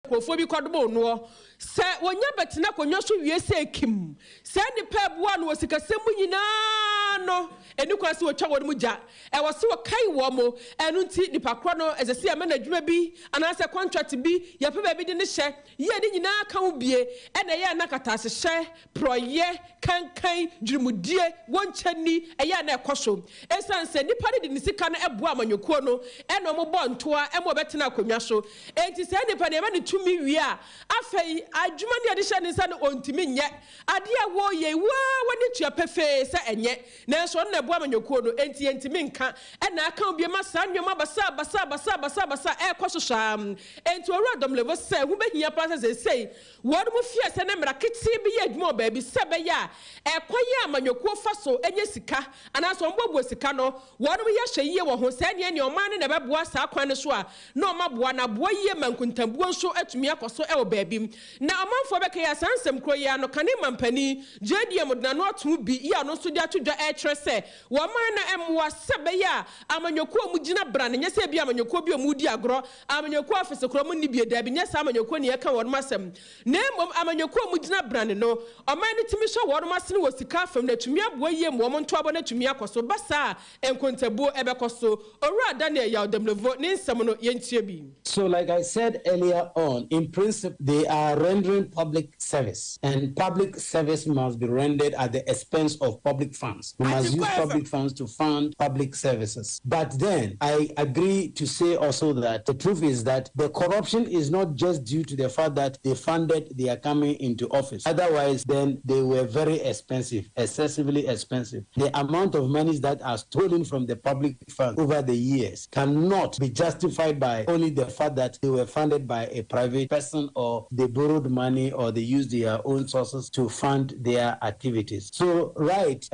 Nkurɔfoɔ bi kɔdom noɔ sɛ wɔnya bɛtena akonnwa so wie sɛ kim saa nnipa ɛboa no wɔ sikasɛm mu nyinaa no, ɛni kwan sɛ wɔtwa wɔn mu gya. Ɛwɔ sɛ wɔkae wɔn mo. Ɛno nti nipa korɔ no, ɛsɛ sɛ yɛma no adwuma bi anaasɛ contract bi, yɛpɛ baabi de ne hyɛ yie. Ne nyinaa ka ho bie ɛna ɛyɛ ana katahyehyɛ, porɔyɛ, kankan, dwurimudie, wɔnkyɛ ni ɛyɛ ana ɛkɔ so, ɛsiane sɛ nipa no de ne sika no ɛboa amanyɔkuo no ɛna ɔmo bɔ ntoa ɛma ɔbɛtena akonnwa so. Enti saa nipa no, yɛma ne tumi wie a, afei adwuma ne yɛde hyɛ ne nsa no, ɔntumi nyɛ adeɛ a wɔyɛ waa wɔne tua pefee sɛ ɛnyɛ, nanso ɔno na ɛboa amanyɔkuo no, enti yɛntumi nka ɛna aka obi ma saa nneɛma basa basa basa basa basa ɛrekɔ so saa. Enti Owura Domelevo sɛ ho bɛhia paa sɛ seesei wɔn mo fie sɛ ne mmara ketee bi yɛ adwuma wɔ baabi sɛ bɛyɛ a ɛkwan yɛ amanyɔkuo fa so nyɛ sika anaasɛ wɔn bɔbɔ sika no, wɔn mo yɛ hyɛ yie wɔ ho sɛ ɛneɛ nea ɔman no na ɛbɛboa saa kwan no so a na ɔma boa na aboa yie ma nkuntambuo nso atumi akɔ so ɛwɔ baabi. Na ɔmanfoɔ bɛka yɛ saa nsɛm kuro yi ano kane mampanin JDM de n'ano ato bi yi a ɔno nso de ato dwa ɛrekyerɛ sɛ wɔn man no mmoa sɛ bɛyɛ a amanyɔkuo mu gyina bra no, nyɛ sɛ bi amanyɔkuo bi a ɔmu di agorɔ, amanyɔkuo afisi korɔ mu nni bie. Daabi, nyɛ saa amanyɔkuo ne yɛka wɔn asɛm, na mmom amanyɔkuo mu gyina brane no, ɔman no tumi sɔ wɔn asene wɔ sika fam na atumi aboa yie mu wɔn ntoabɔ no atumi akɔ so ba saa nkontabuo ɛbɛkɔ so. Owura Daniel Yaw Domelevo ne nsɛm no, yɛntie bi. So, like I said earlier on, in principle, they are rendering public service, and public service must be rendered at the expense of public funds. We must use public funds to fund public services. But then, I agree to say also that the truth is that the corruption is not just due to the fact that they funded their coming into office. Otherwise, then they were very expensive, excessively expensive. The amount of monies that are stolen from the public fund over the years cannot be justified by only the fact that they were funded by a private person or they borrowed money or they used their own sources to fund their activities. So, right,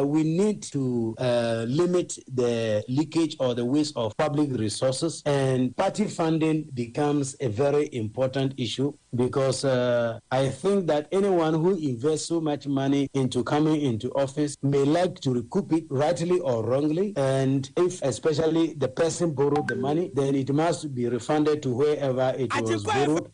we need to limit the leakage or the waste of public resources, and party funding becomes a very important issue because I think that anyone who invests so much money into coming into office may like to recoup it, rightly or wrongly. And if especially the person borrowed the money, then it must be refunded to wherever it was borrowed.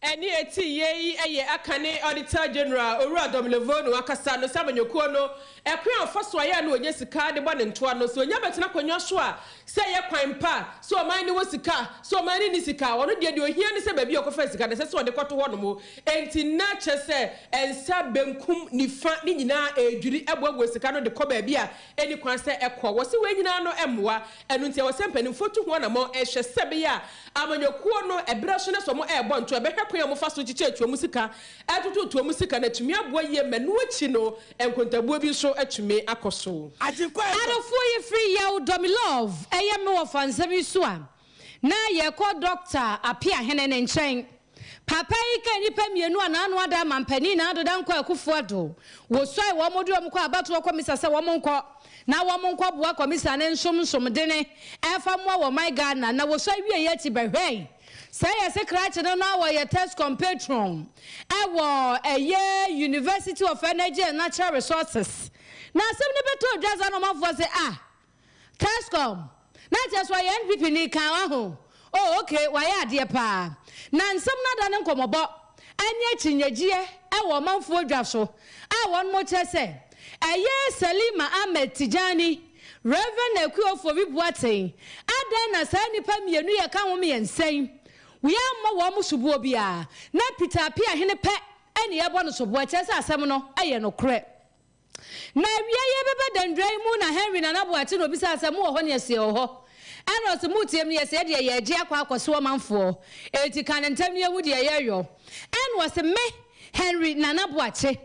Ɛne eti yie yi yɛ akane Auditor General Owura Domelevo no akasa no sɛ amanyɔkuo no ɛkwan a ɔfa so ayɛ no wɔnyɛ sika de bɔ ne ntoa no so, onya bɛtena akonnwa so a, sɛ ɛyɛ kwan pa sɛ ɔman ne wɔ sika, sɛ ɔman ne ni sika, ɔno deɛ ohia ne sɛ baabi a ɔkɔfa sika no, ɛsɛ sɛ ɔde kɔto hɔ nom. Enti na kyerɛ sɛ nsa benkum, nifa ne nyinaa ɛredwiri ɛboaboa sika no de kɔ baabi a ɛni kwan sɛ ɛkɔ. Wɔsi wɔn nyinaa no ɛmmoa. Ɛno nti ɛwɔ sɛ mpanimfoɔ tu ho anamɔ ɛhwɛ sɛ bɛyɛ a amanyɔkuo no ɛbrɛ so ne sɛ ɔmo ɛrebɔ nto ɛbɛhwɛ kwan a wɔfa so kyekyɛ tuo mu sika, ɛtoto tuo mu sika na atumi aboa yie ma no akyi no nkontabuo bi nso atumi akɔ so. Adɔfoɔ, yi firi Yaw Domelevo ɛyɛ me wɔfa nsɛm yi so a, na yɛkɔ Dɔkta Appiahene ne nkyɛn. Papa yi ka nnipa mmienu a n'ano ada ama mpanin na adoda nkɔ Akufo Addo wɔsuae wɔn de wɔn kɔ abatoɔ kɔmisa sɛ wɔn nkɔ na wɔn nkɔ boa kɔmisa ne nsomsomdene ɛfa mmoa wɔ man Ghana. Na wɔsua wie yɛ akyi bɛhwɛ sɛ yɛsɛ krakye no na wɔyɛ TESCON patron ɛwɔ ɛyɛ University of Energy and Natural Resources. Na asɛm no bɛtɔ dwa sa na ɔmanfoɔ sɛ, ah, TESCOM na kyerɛ sɛ ɔyɛ NPP ni kan wa ho. Oh, okay, wayɛ adeɛ paa. Na nsɛm no ada ne nkɔmmɔbɔ ɛne akyinnyegyeɛ ɛwɔ ɔmanfoɔ dwa so a wɔn mo kyerɛ sɛ ɛyɛ Salima Ahmed Tijani, Reverend Akua Ofori Boateng, adan na saa nnipa mmienu yɛ ka ho mmiɛnsa yi wɔammɔ wɔn mo soboɔ biara, na Peter Appiahene pɛ ɛne yɛbɔ no soboɔ. Kyerɛ sɛ asɛm no ɛyɛ nokorɛ. Na awia yɛ bɛbɛ dandua yi mu na Henry Nana Boakye na obisa sɛ mo wɔ hɔ ne yɛsɛ wɔ hɔ, ɛna ɔsɛ mo tie mu ne yɛsɛ deɛ yɛgye akɔ akɔso ɔmanfoɔ eti ka ne ntɛm ne ehu deɛ yɛyɔ. Ɛna ɔsɛ me Henry Nana Boakye,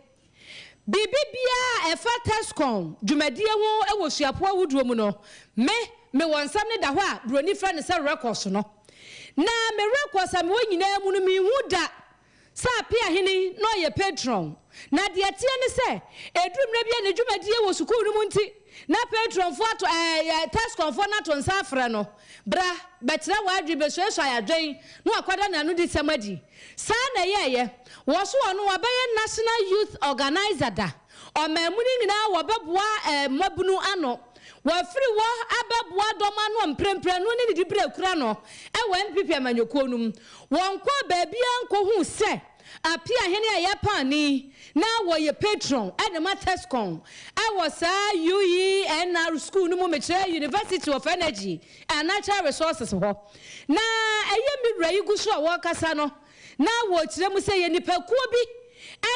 biribi biara ɛfa TESCON dwumadie ho wɔ suapo ahodoɔ mu no, me mewɔ nsɛm ne da hɔ a buroni frɛ no sɛ records no, na me records a mewɔ nyinaa mu no, mehu da sɛ Appiahene na ɔyɛ patron. Na deɛ teɛ ne sɛ ɛduru mmerɛ bi a ne dwumadie wɔ sukuu no mu nti na patronfoɔ ato ɛɛ TESCONfoɔ no ato nsa afrɛ no, bra bɛkyerɛ w'adwene, bɛsuasua adwene na wakɔda n'ano di sɛm adi. Saa na ɛyɛɛyɛ wɔ so. Ɔno wabɛyɛ national youth organizer da ɔman mu no nyinaa wɔbɛboa mmabunu ano. Wafiri hɔ abɛboa dɔm ano mprempren no ne ne diberɛ kura no wɔ NPP amanyɔkuo no mu. Wɔnkɔɔ baabiara nkɔhuu sɛ Appiahene a ɛyɛ paani na wɔyɛ patron de ma TESCON wɔ saa UENR sukuu no mu, mekyerɛ University of Energy and Natural Resources hɔ. Na ɛyɛ me wura yi gu so a wɔrekasa no, na wɔrekyerɛ mu sɛ yɛ nnipakuo bi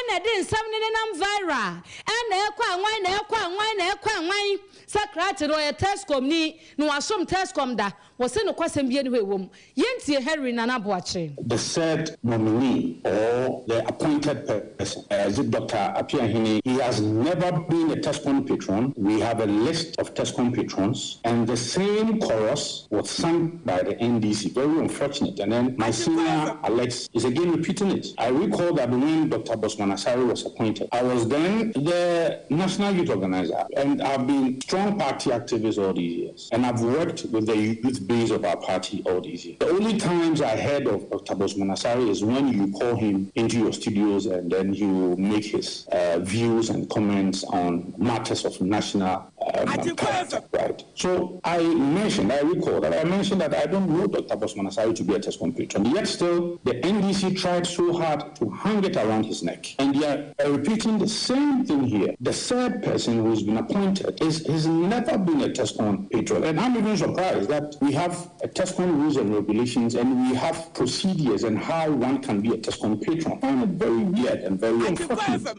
na ɛde nsɛm no nenam viral na ɛkɔ anwan na ɛkɔ anwan na ɛkɔ anwan sɛ krakye no ɔyɛ TESCOM ni na wasom TESCOM da. Wɔse nokwasɛm biara nni hɔ a ɛwɔ mu. Yɛntie Henry Nana Boakye. The said nominee or the appointed person, is it Doctor Appiahene, he has never been a TESCON patron, we have a list of TESCON patrons and the same chorus was sung by the NDC, very unfortunate and then my senior Alex is again repeating it. I recall that when Doctor Bosman Asare was appointed, I was then the national youth organizer and I've been strong party activist all these years and I've worked with the youth base of our party all these years. The only times I heard of Dr. Bosman Asare is when you call him into your studios and then he will make his uh, views and comments on matters of national um, character, right? So I mentioned, I recall that I mentioned that I don't know Dr. Bosman Asare to be a test patron. Yet still, the NDC tried so hard to hang it around his neck. And they are repeating the same thing here. The third person who's been appointed is has never been a TESCON patron. And I'm even surprised that we have a TESCON rules and regulations and we have procedures and how one can be a TESCON patron. I find it very weird and very unfortunate.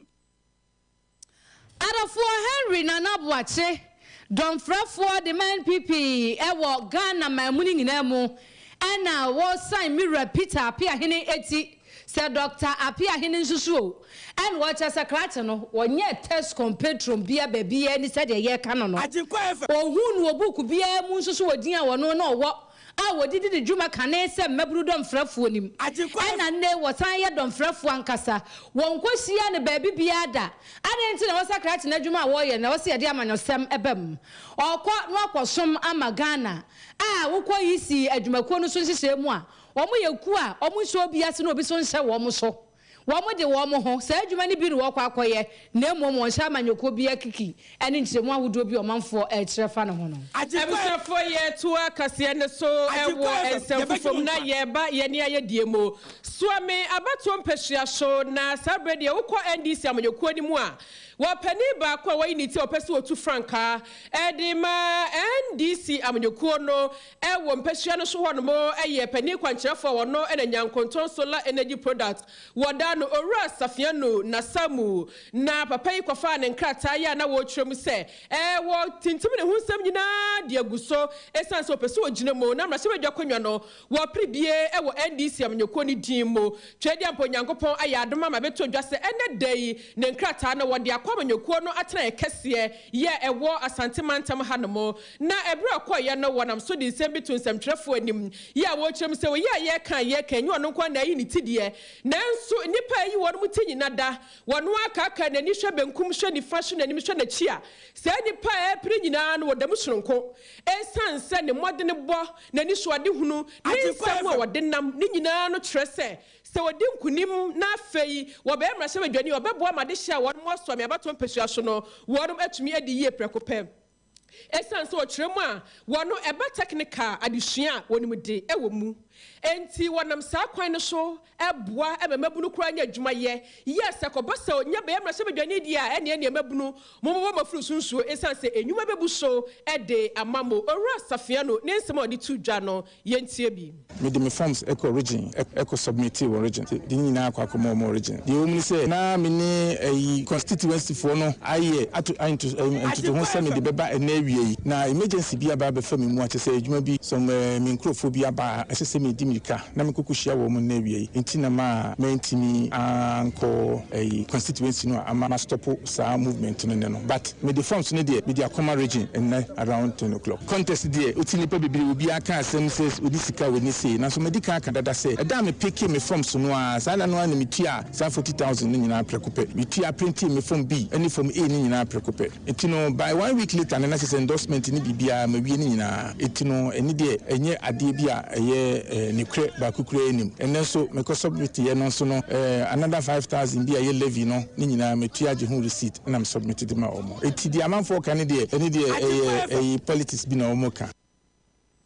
Adɔfoɔ Henry Nana Boakye, dɔmfrɛfoɔ de ma NPP wɔ Ghana man mu no nyinaa mu ɛna wɔresan me wura Peter Appiahene ti sɛ Doctor Appiahene nso so o ɛna wɔkyerɛ sɛ krakye no wɔnyɛɛ test competron bia baabiara ni sɛdeɛ yɛreka no no. Ɔhuu no wɔ book biara mu nso so wɔ din a ɔno na ɔwɔ a wɔde di ne dwuma kane sɛ mmabunu dɔmfrɛfoɔ nim, ɛna nnɛ wɔsan yɛ dɔmfrɛfoɔ ankasa. Wɔnkɔhyia no baabi biara da. Adɛn nti na ɛwɔ sɛ krakye no adwuma a wɔreyɛ no, ɛwɔ sɛ yɛde amanyɔsɛm ba mu? Ɔrekɔ na wakɔsom ama Ghana a wokɔ EC adwumakuo no so nhyehyɛɛ mu a, wɔyɛ kuo a wɔnhyɛ obi ase na obi nso nhyɛ wɔn so. Wɔde wɔn ho, saa adwuma no bi na wɔrekɔ akɔyɛ, na mmom wɔnhyɛ amanyɔkuo biara kiki ne nkyerɛmu ahodoɔ bi a ɔmanfoɔ rekyerɛ fa ne ho no. Abusuafoɔ yɛtoa kaseɛ no so wɔ nsɛm foforɔ mu na yɛreba yɛn ayɛdie mu. Suame abatoɔ mpasua so na saa berɛ deɛ wokɔ NDC amanyɔkuo no mu a, wɔ panin baako a wayi ne ti a ɔpɛ sɛ ɔtu frankaa de ma NDC amanyɔkuo no wɔ mpasua no so hɔnom yɛ panin kwankyerɛfoɔ a ɔno na Nyankontɔn Solar Energy Product Wɔdaa no Owura Safianu Nasamu, na papa yi kɔfaa ne nkrataa yi a na wɔretwerɛ mu sɛ wɔretintim ne ho nsɛm nyinaa de agu so esiane sɛ ɔpɛ sɛ ɔgyina mu na mmarahyɛbadwa akonnwa no wɔpere bie wɔ NDC amanyɔkuo no din mu. Tweaduampa Onyankopɔn ayɛ adom ama abɛtɔ dwa sɛ ɛnnɛ da yi ne nkrataa no wɔde akɔ amanyɔkuo no atenaeɛ kɛseɛ yɛ ɛwɔ Asante mantam hanom. Na ɛberɛ a ɔkɔeɛ no wɔnam so de nsɛm bi too nsɛmtwerɛfoɔ anim yi a wɔrekyerɛ mu sɛ oyi a yɛreka a yɛreka yi, ɛnyɛ ɔno nko ara na ayi ne ti deɛ, nanso nnipa a ayi wɔn ti nyina da, wɔn ara kaakae n'ani hwɛ benkum, hwɛ nifa, hwɛ n'anim, hwɛ n'akyi a, saa nnipa a ɛrepere nyinaa no wɔda mu sononko. Esiane sɛ ne mmɔdenbɔ, n'anisoadehunu, ne nsɛm a ɔde nam ne nyinaa no kyerɛ sɛ sɛ ɔdi nkonim na afei wɔbɛyɛ mmarahyɛbadwani a ɔbɛboa ma adehye a wɔn asoa me abatoɔ mpasua so no wɔn atumi adi yie prɛko pɛ. Esiane sɛ ɔkyerɛ mu a wɔ no ɛba tɛknika adesua a wɔnim de wɔ mu nti, wɔnam saa kwan no so boa ma mmabunu koraa nya adwuma yɛ. Yɛ sɛ ɛkɔba sɛ ɔnya bɛyɛ mmarahyɛbadwani deɛ a, ɛnneɛ neɛ mmabunu mommobɔ mo afuru so nsuo esiane sɛ nnwuma bɛbu so de ama mo. Owura Safianu ne nsɛm a ɔde too dwa no, Yɛntie bi. Mede me forms kɔ region kɔ submitee wɔ region de ne nyinaa akɔ akɔma wɔn wɔ region. Deɛ ɛwɔ mu ne sɛ na me ne ayi constituency foɔ no ayɛ ato nto ntotoho sɛ mede bɛba ɛnnɛ awia yi na emergency bi aba abɛfa me mu a kyerɛ sɛ adwuma bi some me nkorɔfoɔ bi aba a ɛsɛ sɛ medi mirika na mekɔ kɔhyia wɔn nnɛ awia yi nti na ma mantumi ankɔ ayi constituency no a ama ma stop saa movement no nnɛ no but mede forms no deɛ mede akɔma region nnɛ around ten o'clock. Contest deɛ wote nnipa bebree obiara ka asɛm sɛ ɔni sika ɔni sei nanso madi kan aka dada sɛ ɛda a me picke me forms no ara saa da no ara na metuaa saa 40,000 no nyinaa prɛko pɛ. Metua printee me form B ne form A no nyinaa prɛko pɛ. Nti no by one week later no na kyerɛ sɛ endorsement ne biribiara mawie ne nyinaa. Nti no ɛno deɛ ɛnyɛ adeɛ bi a ɛyɛ. nokorɛ baako koraa nnim. Ɛnnɛ nso mekɔ submit yɛ no nso no another 5,000 bi a ɛyɛ levy no ne nyinaa matua agye ho receipt ɛna me submit de ma wɔn. Enti deɛ amanfoɔ ka no deɛ ɛno deɛ ɛyɛ ɛyi politics bi na wɔn ka.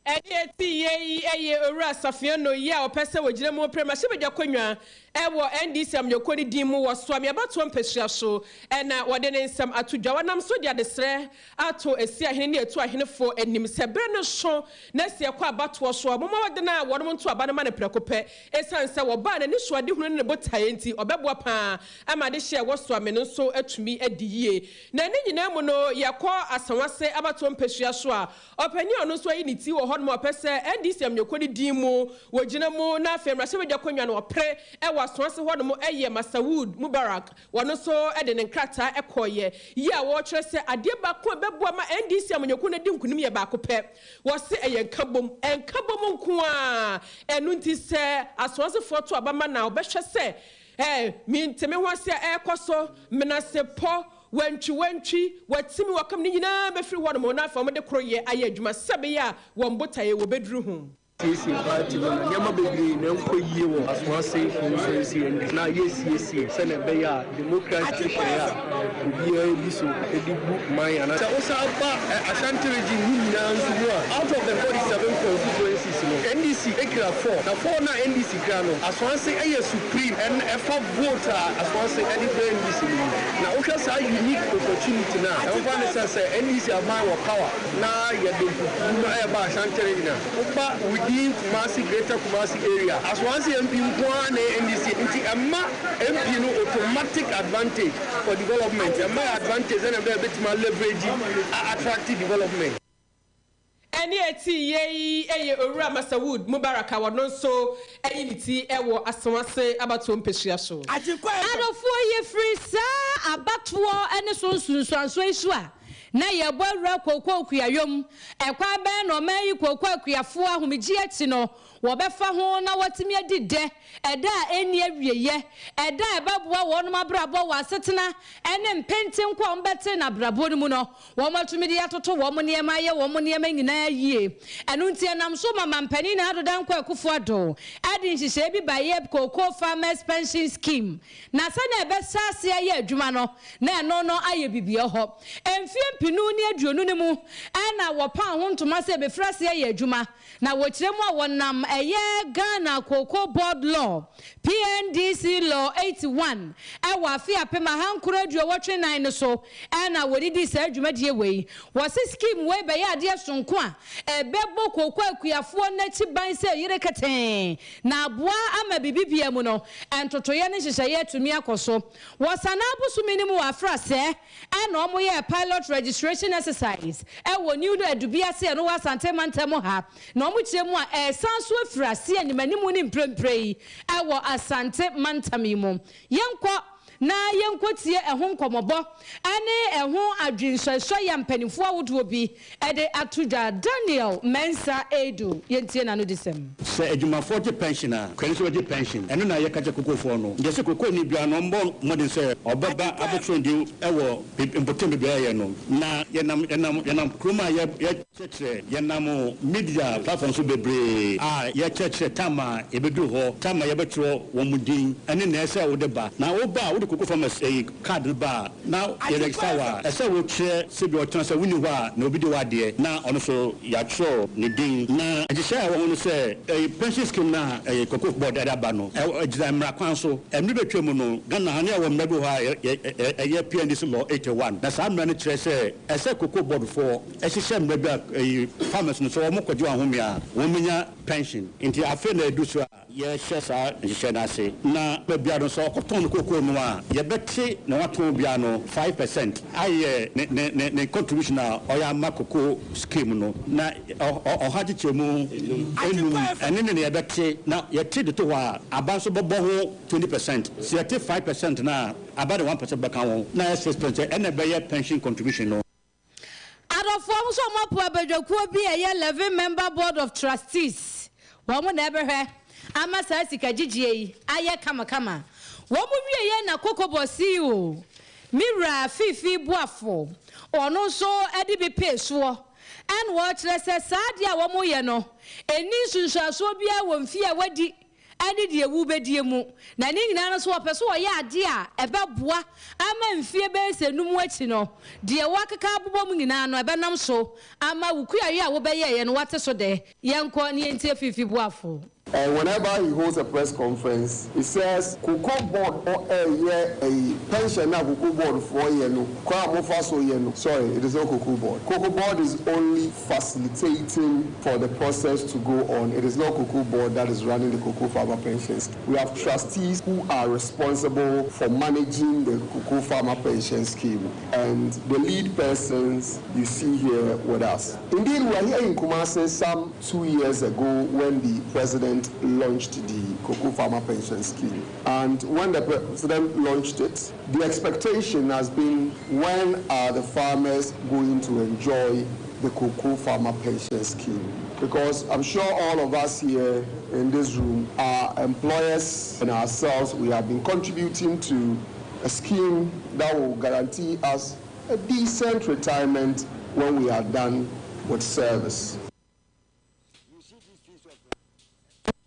Ɛdeɛ ɛte yie yi yɛ Owura Safiano yi a ɔpɛ sɛ ɔgyina mu pere mmarahyɛbadwa akonnwa wɔ NDC amanyɔkuo no din mu wɔ Suame abatoɔ mpasua so na wɔde ne nsɛm ato dwa. Wɔnam so de adesrɛ ato Asiahene ne Atuahenefoɔ anim sɛ berɛ no so na sɛ ɛkɔ abatoɔ so a wɔmmɔ mmɔden a wɔnom nto aba no ma no prɛko pɛ. Ɛsiane sɛ wɔbaa n'anisoadehunu ne ne botaeɛ nti, ɔbɛboa pa ara ama adehyeɛ a ɛwɔ Suame no nso atumi adi yie. Na ne nyinaa mu no, yɛkɔ Asawase abatoɔ mpasua so a, Ɔpanin a ɔno nso ayi ne ti wɔ hɔnom a ɔpɛ sɛ NDC amanyɔkuo no din mu wɔgyina mu na afei mmarahyɛbadwa akonnwa no ɔpere wɔ Asoase hɔnom yɛ Masawood Mubarak. Ɔno nso de ne nkrataa kɔeɛ yi a wɔrekyerɛ sɛ adeɛ baako a ɛbɛboa ma NDC amanyɔkuo no adi nkunim yɛ baako pɛ. Wɔse ɛyɛ nkabom, nkabom nko ara. Ɛno nti sɛ Asoasefoɔ to aba ma no a ɔbɛhwɛ sɛ eh, mente me ho ase a ɛrekɔ so, menasepɔ, Wantwiwantwi, watimi, wakam ne nyinaa bɛfiri hɔnom na afei wɔde koroyɛ ayɛ adwuma sɛ ɛbɛyɛ a wɔn botaeɛ wɔbɛduru ho. Siesie party no na nneɛma bebree na ɛnkɔ yie wɔ Asoase constituency NDC na yɛsiesie sɛnea ɛbɛyɛ a democracy nhyehyɛeɛ a obiara di so de bu man anaa. Sɛ wosan ba Ashanti region no nyinaa nso mu a, out of the 47 constituencies no, NDC kura four, na four no a NDC kura no, Asoase yɛ supreme ɛn ɛfa vote a Asoase de brɛ NDC no mu. Na wohwɛ saa unique opportunity no a, ɛmfa ne sɛ sɛ NDC aban wɔ power na yɛde mpupuo no ɛreba Ashanti region a, woba within Kumasi, Greater Kumasi area, Asoase MP nko ara na ɛyɛ NDC, nti ɛma MP no automatic advantage for development, ɛma yɛ advantage sɛdeɛ ɛbɛyɛ a ɛbɛtumi a leverage a attract development. Ɛnne a ɛtee yei yɛ Owura Masawood Mubarak a ɔno nso ayi ne ti wɔ Asawase abatoɔ mpasua so. Adɔfoɔ, yɛfiri saa abatoɔ ne so nsunsuansoɔ yi so a, na yɛrebɔ awura kookoo kuayɔ mu. Ɛkwan bɛn na ɔman yi kookoo akuafoɔ ahomegyeɛ akyi no, wɔbɛfa ho na wɔatumi adi dɛ, ɛdɛ a ɛnni awieɛ, ɛdɛ a ɛbɛboa wɔnom abrabɔ wɔ asetena ne mpentenko a wɔbɛte no abrabɔ no mu no, Wɔatumi de atoto wɔn nneɛma ayɛ wɔn nneɛma nyinaa yie. Ɛno nti ɛnam so ma Mampanin Nana Addo Dankwa Akufo-Addo de nhyehyɛeɛ bi baeɛ Cocoa Farmers Pension Scheme. Na sɛnea ɛbɛhyɛ aseɛ ayɛ adwuma no, na ɛno no ayɛ biribiara hɔ. Mfeɛ mpenu ne aduonu no mu na wɔpaa ho ntoma sɛ ɛbɛfiri aseɛ ayɛ adwuma. Na wɔkyerɛ mu a wɔnam ɛyɛ Ghana Cocoa Board Law, PNDC Law 81, wɔ afe 1984 no so na wɔde dii saa dwumadie wei. Wɔse scheme wei bɛyɛ adeɛ sononko a ɛbɛbɔ kooko akuafoɔ no akyi ban sɛ yere ketee na aboa ama biribibiara mu no ntotoeɛ ne nhyehyɛeɛ atumi akɔ so. Wɔ Sanaa bosome no mu wɔ Afrasɛ Ɛna ɔmo yɛɛ pilot registration exercise ɛwɔ New Adubiase a ɛno wɔ Asante mantam ha. Na ɔmo kyerɛ mu a ɛresan so afiri aseɛ animanimu ne mprempren yi ɛwɔ Asante mantam yi mu. Yɛnkɔ na yɛnkɔ tie ɛho nkɔmɔbɔ ɛne ɛho adwensɔesɔeɛ a mpaninfoɔ ahodoɔ bi de ato dwa. Daniel Mensah Adu, yɛntie n'anodisɛm. Sɛ adwumafoɔ gye pɛnhyen a, kwani nso bɛgye pɛnhyen. Ɛno na yɛka kyerɛ kokofoɔ no. Deɛ sɛ kokoni biara no, ɔmmɔ mmɔden sɛ ɔbɛba abɛtwerɛ ne din wɔ mpɔtam baabi a yɛyɛ no. Na yɛnam, yɛnam, yɛnam kurom a yɛ, yɛkyerɛkyerɛ, yɛnam media platform so bebree a yɛkyerɛkyerɛ time a yɛbɛduru hɔ, time a yɛbɛtwerɛ wɔn din, ɛne nea ɛsɛ sɛ wode ba. Na woba a, wode koko farmers ɛyi, card no ba a, na yɛ register wo a, ɛsɛ wokyerɛ sɛ bi ɔkyena sɛ wonni hɔ a na obi di w'adeɛ na ɔno nso yɛatwerɛ ne din. Na nhyehyɛɛ a ɛwɔ ho ne sɛ ɛyɛ pension scheme no a ɛyɛ Cocoa Board de aba no, ɛgyina mmara kwan so. Mmere bi atwa mu no, Ghana ha no yɛwɔ mmara bi wɔ hɔ a ɛyɛ PNDC Law 81 na saa mmara no kyerɛ sɛ ɛsɛ Cocoa Board foɔ hyehyɛ mmara bi a ɛyi farmers no sɛ wɔn kɔgye wɔn ahome a wɔn nya pension. Nti afei na ɛdu so a. Yɛhyɛ saa nhyehyɛe no ase na ma biara no sɛ ɔkɔtɔn ne kookoo no a, yɛbɛte nea watɔn biara no 5% ayɛ ne ne ne ne contribution a ɔyɛ ama cocoa scheme no, na ɔha kyekyɛ mu enum, ɛne ne na yɛbɛte, na yɛte de to hɔ a, aba nso bɛbɔ ho 20%. Sɛ yɛte 5% no a, aba de 1% bɛka ho, na ayɛ 6%, ɛna ɛbɛyɛ pension contribution no. Adɔfoɔ nso a wɔapo abadwakuo bi a ɛyɛ Eleven Member Board of Trustees, wɔn na ɛbɛhwɛ ama saa sika gyegyeɛ yi ayɛ kamakama. Wɔn wieɛ na Kokobɔ CEO, me wura Fiifi Boafo, ɔno nso de bi pee soɔ. Ɛna wɔkyerɛ sɛ saa adeɛ a wɔyɛ no, ɛnni nsunsuansoɔ biara wɔ mfeɛ a wadi ne deɛ wobɛdie mu. Na ne nyinaa no nso wɔpɛ sɛ wɔyɛ adeɛ a ɛbɛboa ama mfeɛ bɛyɛ sɛ num akyi no, deɛ wɔakeka abobɔ mu nyinaa no, ɛbɛnam so ama wo kuayɛ a wobɛyɛeɛ no wate so dɛ. Yɛnkɔ na yɛntie Fiifi Boafo. And whenever he holds a press conference, he says Cocoa Board ɛyɛ a pension na Cocoa Board foɔ yɛ no kwan a mofa so yɛ no. Sorry, it is not Cocoa Board. Cocoa Board is only facilitating for the process to go on. It is not Cocoa Board that is running the Cocoa Farmer Pensions. We have trustees who are responsible for managing the Cocoa Farmer Pension Scheme, and the lead persons you see here with us. Indeed, we are here in Kumasi some 2 years ago when the president launched the Cocoa Farmer Pension Scheme. And when the president launched it, the expectation has been, when are the farmers going to enjoy the Cocoa Farmer Pension Scheme? Because I'm sure all of us here in this room are employers and ourselves, we have been contributing to a scheme that will guarantee us a decent retirement when we are done with service.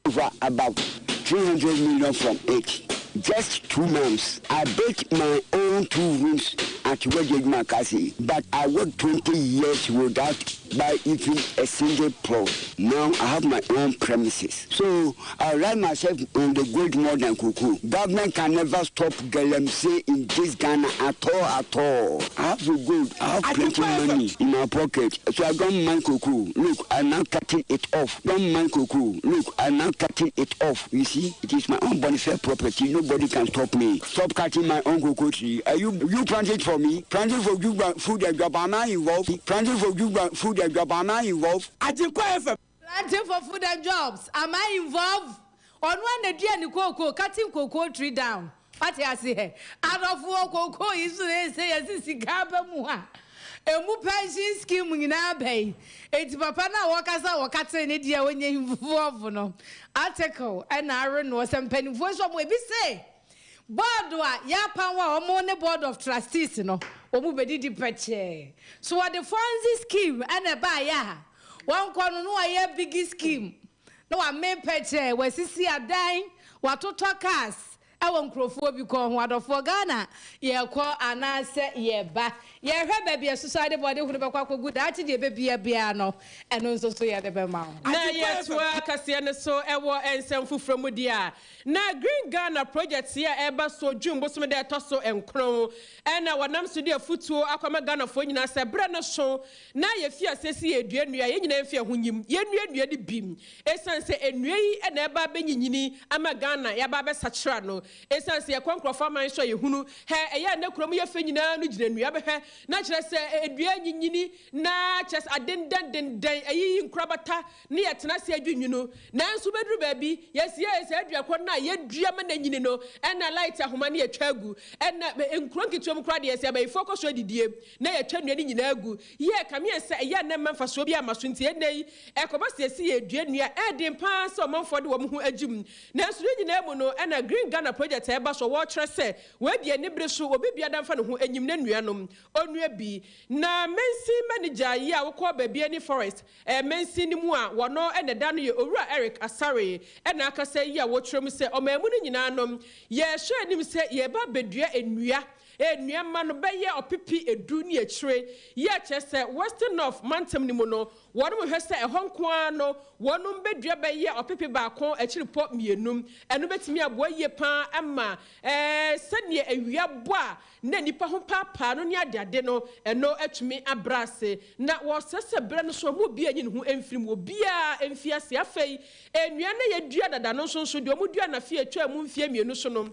Over about 300 million from it. Just 2 months. I built my own two rooms at Makasi, but I worked 20 years without buy even a single plot. Now I have my own premises. So I rely myself on the gold more than cocoa. Government can never stop galamsey in this Ghana at all, at all. I have the gold, I have plenty money in my pocket. So I don't mind cocoa. Look, I'm now cutting it off. Don't mind cocoa. Look, I'm now cutting it off. You see, it is my own bonafide property. Nobody can stop me. Stop cutting my own cocoa tree. Are you plant it for me? Planting for you food and job. Am I involved? Planting for you food and job. Am I involved? Planting for food and jobs. Am I involved? Ɔno a na dua ne kooko, cutting cocoa tree down. Wate ase hɛ adɔfoɔ, kooko yi so na ɛsɛ yɛsi sika aba mu a emu pension scheme nyinaa bɛyi eti papa na wɔkasa wɔkate ne deɛ wɔnyɛ involve no. Article ɛna awe no sɛ mpanimfoɔ nso ɔmo ebi se board a yɛapan a wɔn ne board of trustees no wɔn bɛdidi pɛkyɛɛ so wɔde Ponzi scheme ɛna ɛbaayɛ a wɔn kɔ no no wɔyɛ big scheme na wame pɛkyɛɛ, wɔasisi adan, watotɔ cars ɛwɔ nkurɔfoɔ bi kɔn ho. Adɔfoɔ, Ghana yɛkɔ anaasɛ yɛba, yɛhwɛ baabi ɛsoso ade bɔde hunu bɛkɔ akɔgu daakye deɛ ɛbɛbia biara no, ɛno nso so yɛde bɛma wo. Na yɛtoa kaseɛ no so ɛwɔ nsɛm foforɔ mu deɛ a, na Green Ghana Project yi a ɛba so June bosom dɛ ɛtɔ so 9, ɛna wɔnam so de afutuo akɔma Ghanafoɔ nyinaa sɛ berɛ no so na yɛfi ase si yɛdua nnua, yɛn nyinaa mfi ɛho nyim yɛnnua nnua no bi, ɛsiane sɛ nnua yi ɛna ɛba bɛnyinyini ama Ghana yɛaba bɛsakyera no. Ɛsiane sɛ yɛkɔ nkurɔfoɔ aman so a, yɛhunu hɛ ɛyɛ a ne kurom yɛfɛ nyinaa no gyina nnua bɛhwɛ na kyerɛ sɛ dua nyinyini na kyerɛ sɛ adendan ɛyiyi nkorabata ne yɛtena ase adwinwi nanso bɛduru baabi yɛsi yɛ sɛ adua kɔ no a yɛdua ma n'anyini no, ɛna light ahoma ne yɛtwa agu, ɛna nkuro nketewa mu koraa deɛ yɛsɛ abayifoɔ kɔ so adidie na yɛtwa nnua no nyinaa agu. Yɛ kameɛ sɛ ɛyɛ anɛ mma mfasoɔ bi ama so. Nti ɛnɛ yi ɛkɔba sɛ yɛsi yɛdua nnua, ɛɛden paa sɛ ɔmanfoɔ de wɔn ho agyi mu. Nanso ne nyinaa mu no, ɛna Green Ghana Project a ɛba so wɔrekyerɛ sɛ wɔadi ani bere so obi biada mfa ne ho anyim na nnuanom onua bi. Na mansin manager yi a wokɔ Bibiani Forest mansin no mu a wɔno ɛna da no yɛ Owura Eric Asare, ɛna akasa yi a wɔkyerɛ mu sɛ ɔman mu no nyinaa no yɛhwɛ anim sɛ yɛba bɛdua nnua nnuama no bɛyɛ 10,000 ne akyire yɛ kyerɛ sɛ Western North mantam no mu no, wɔn mo hwɛ sɛ ɛhɔ nko ara no wɔn bɛdua bɛyɛ 1.2 ɔpepe. Ɛno bɛtumi aboa yie paa ama sɛdeɛ awia bɔ a na nipa ho paapaa no ne adeade no, ɛno atumi abrɛ ase. Na wɔsɛ sɛ berɛ no so ɔmo obi anyi ne ho mfiri mu, obiara mfi ase. Afei nnua no yɛdua dada no nso deɛ ɔmo dua nafe atwa mu mfie 2 so no,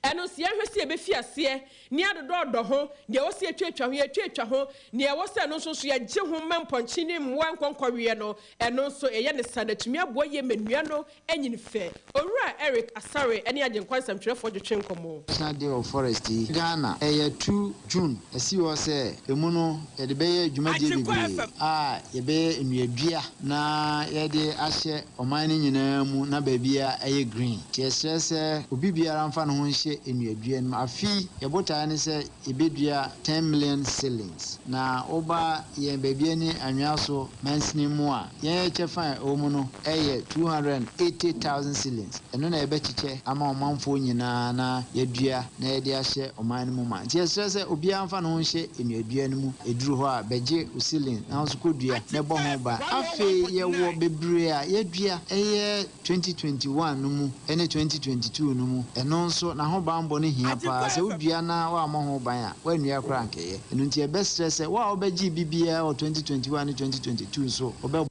ɛno nso yɛhwɛ sɛ yɛbɛfi aseɛ ne adodɔɔdɔ ho deɛ ɛwɔ sɛ yɛtwatwa ho, yɛtwatwa ho nea ɛwɔ sɛ ɛno nso yɛgye ho ma mpɔnkye ne mmoa nkɔnkɔweɛ no, ɛno nso ɛyɛ ne sa na atumi aboa yie ma nnua no anyini fɛ. Owura Eric Asare ne Agyenkwa nsɛmtwerɛfoɔ twetwe nkɔmmɔ. National Day of Forest yi Ghana ɛyɛ 2 June. Ɛsi hɔ sɛ emu no yɛde bɛyɛ dwumadie bebree a yɛbɛyɛ nnuadua na yɛde ahyɛ ɔman no nyinaa mu na baabi a ɛyɛ green. Nti yɛsrɛ sɛ obi biara mfa ne ho nhyɛ. nhyɛ nnuadua no mu. Afe yi, yɛn botaeɛ ne sɛ yɛbɛdua 10 million seedlings. Na woba yɛn Bibiani Anhwiaso mansini mu a, yɛn kyɛfa a ɛwɔ mu no yɛ 280,000 seedlings. Ɛno na yɛbɛkyekyɛ ama ɔmanfoɔ nyinaa na yɛadua na yɛde ahyɛ ɔman no mu ma. Nti yɛsrɛ sɛ obiara mfa ne ho nhyɛ nnuadua no mu. Ɛduru hɔ a, bɛgye wo seedling na wo nso kɔdua na ɛbɔ ho ban. Afei yɛwɔ bebree a yɛadua, ɛyɛ 2021 no mu ne 2022 no mu. Ɛno nso n'ahobanbɔ no hia paa. Sɛ wodua na woammɔ ho ban a, woannua koraa ankɛyɛ. Ɛno nti yɛbɛsrɛ sɛ wo a wobɛgyee bi biara wɔ 2021 ne 2022 nso, wobɛbɔ.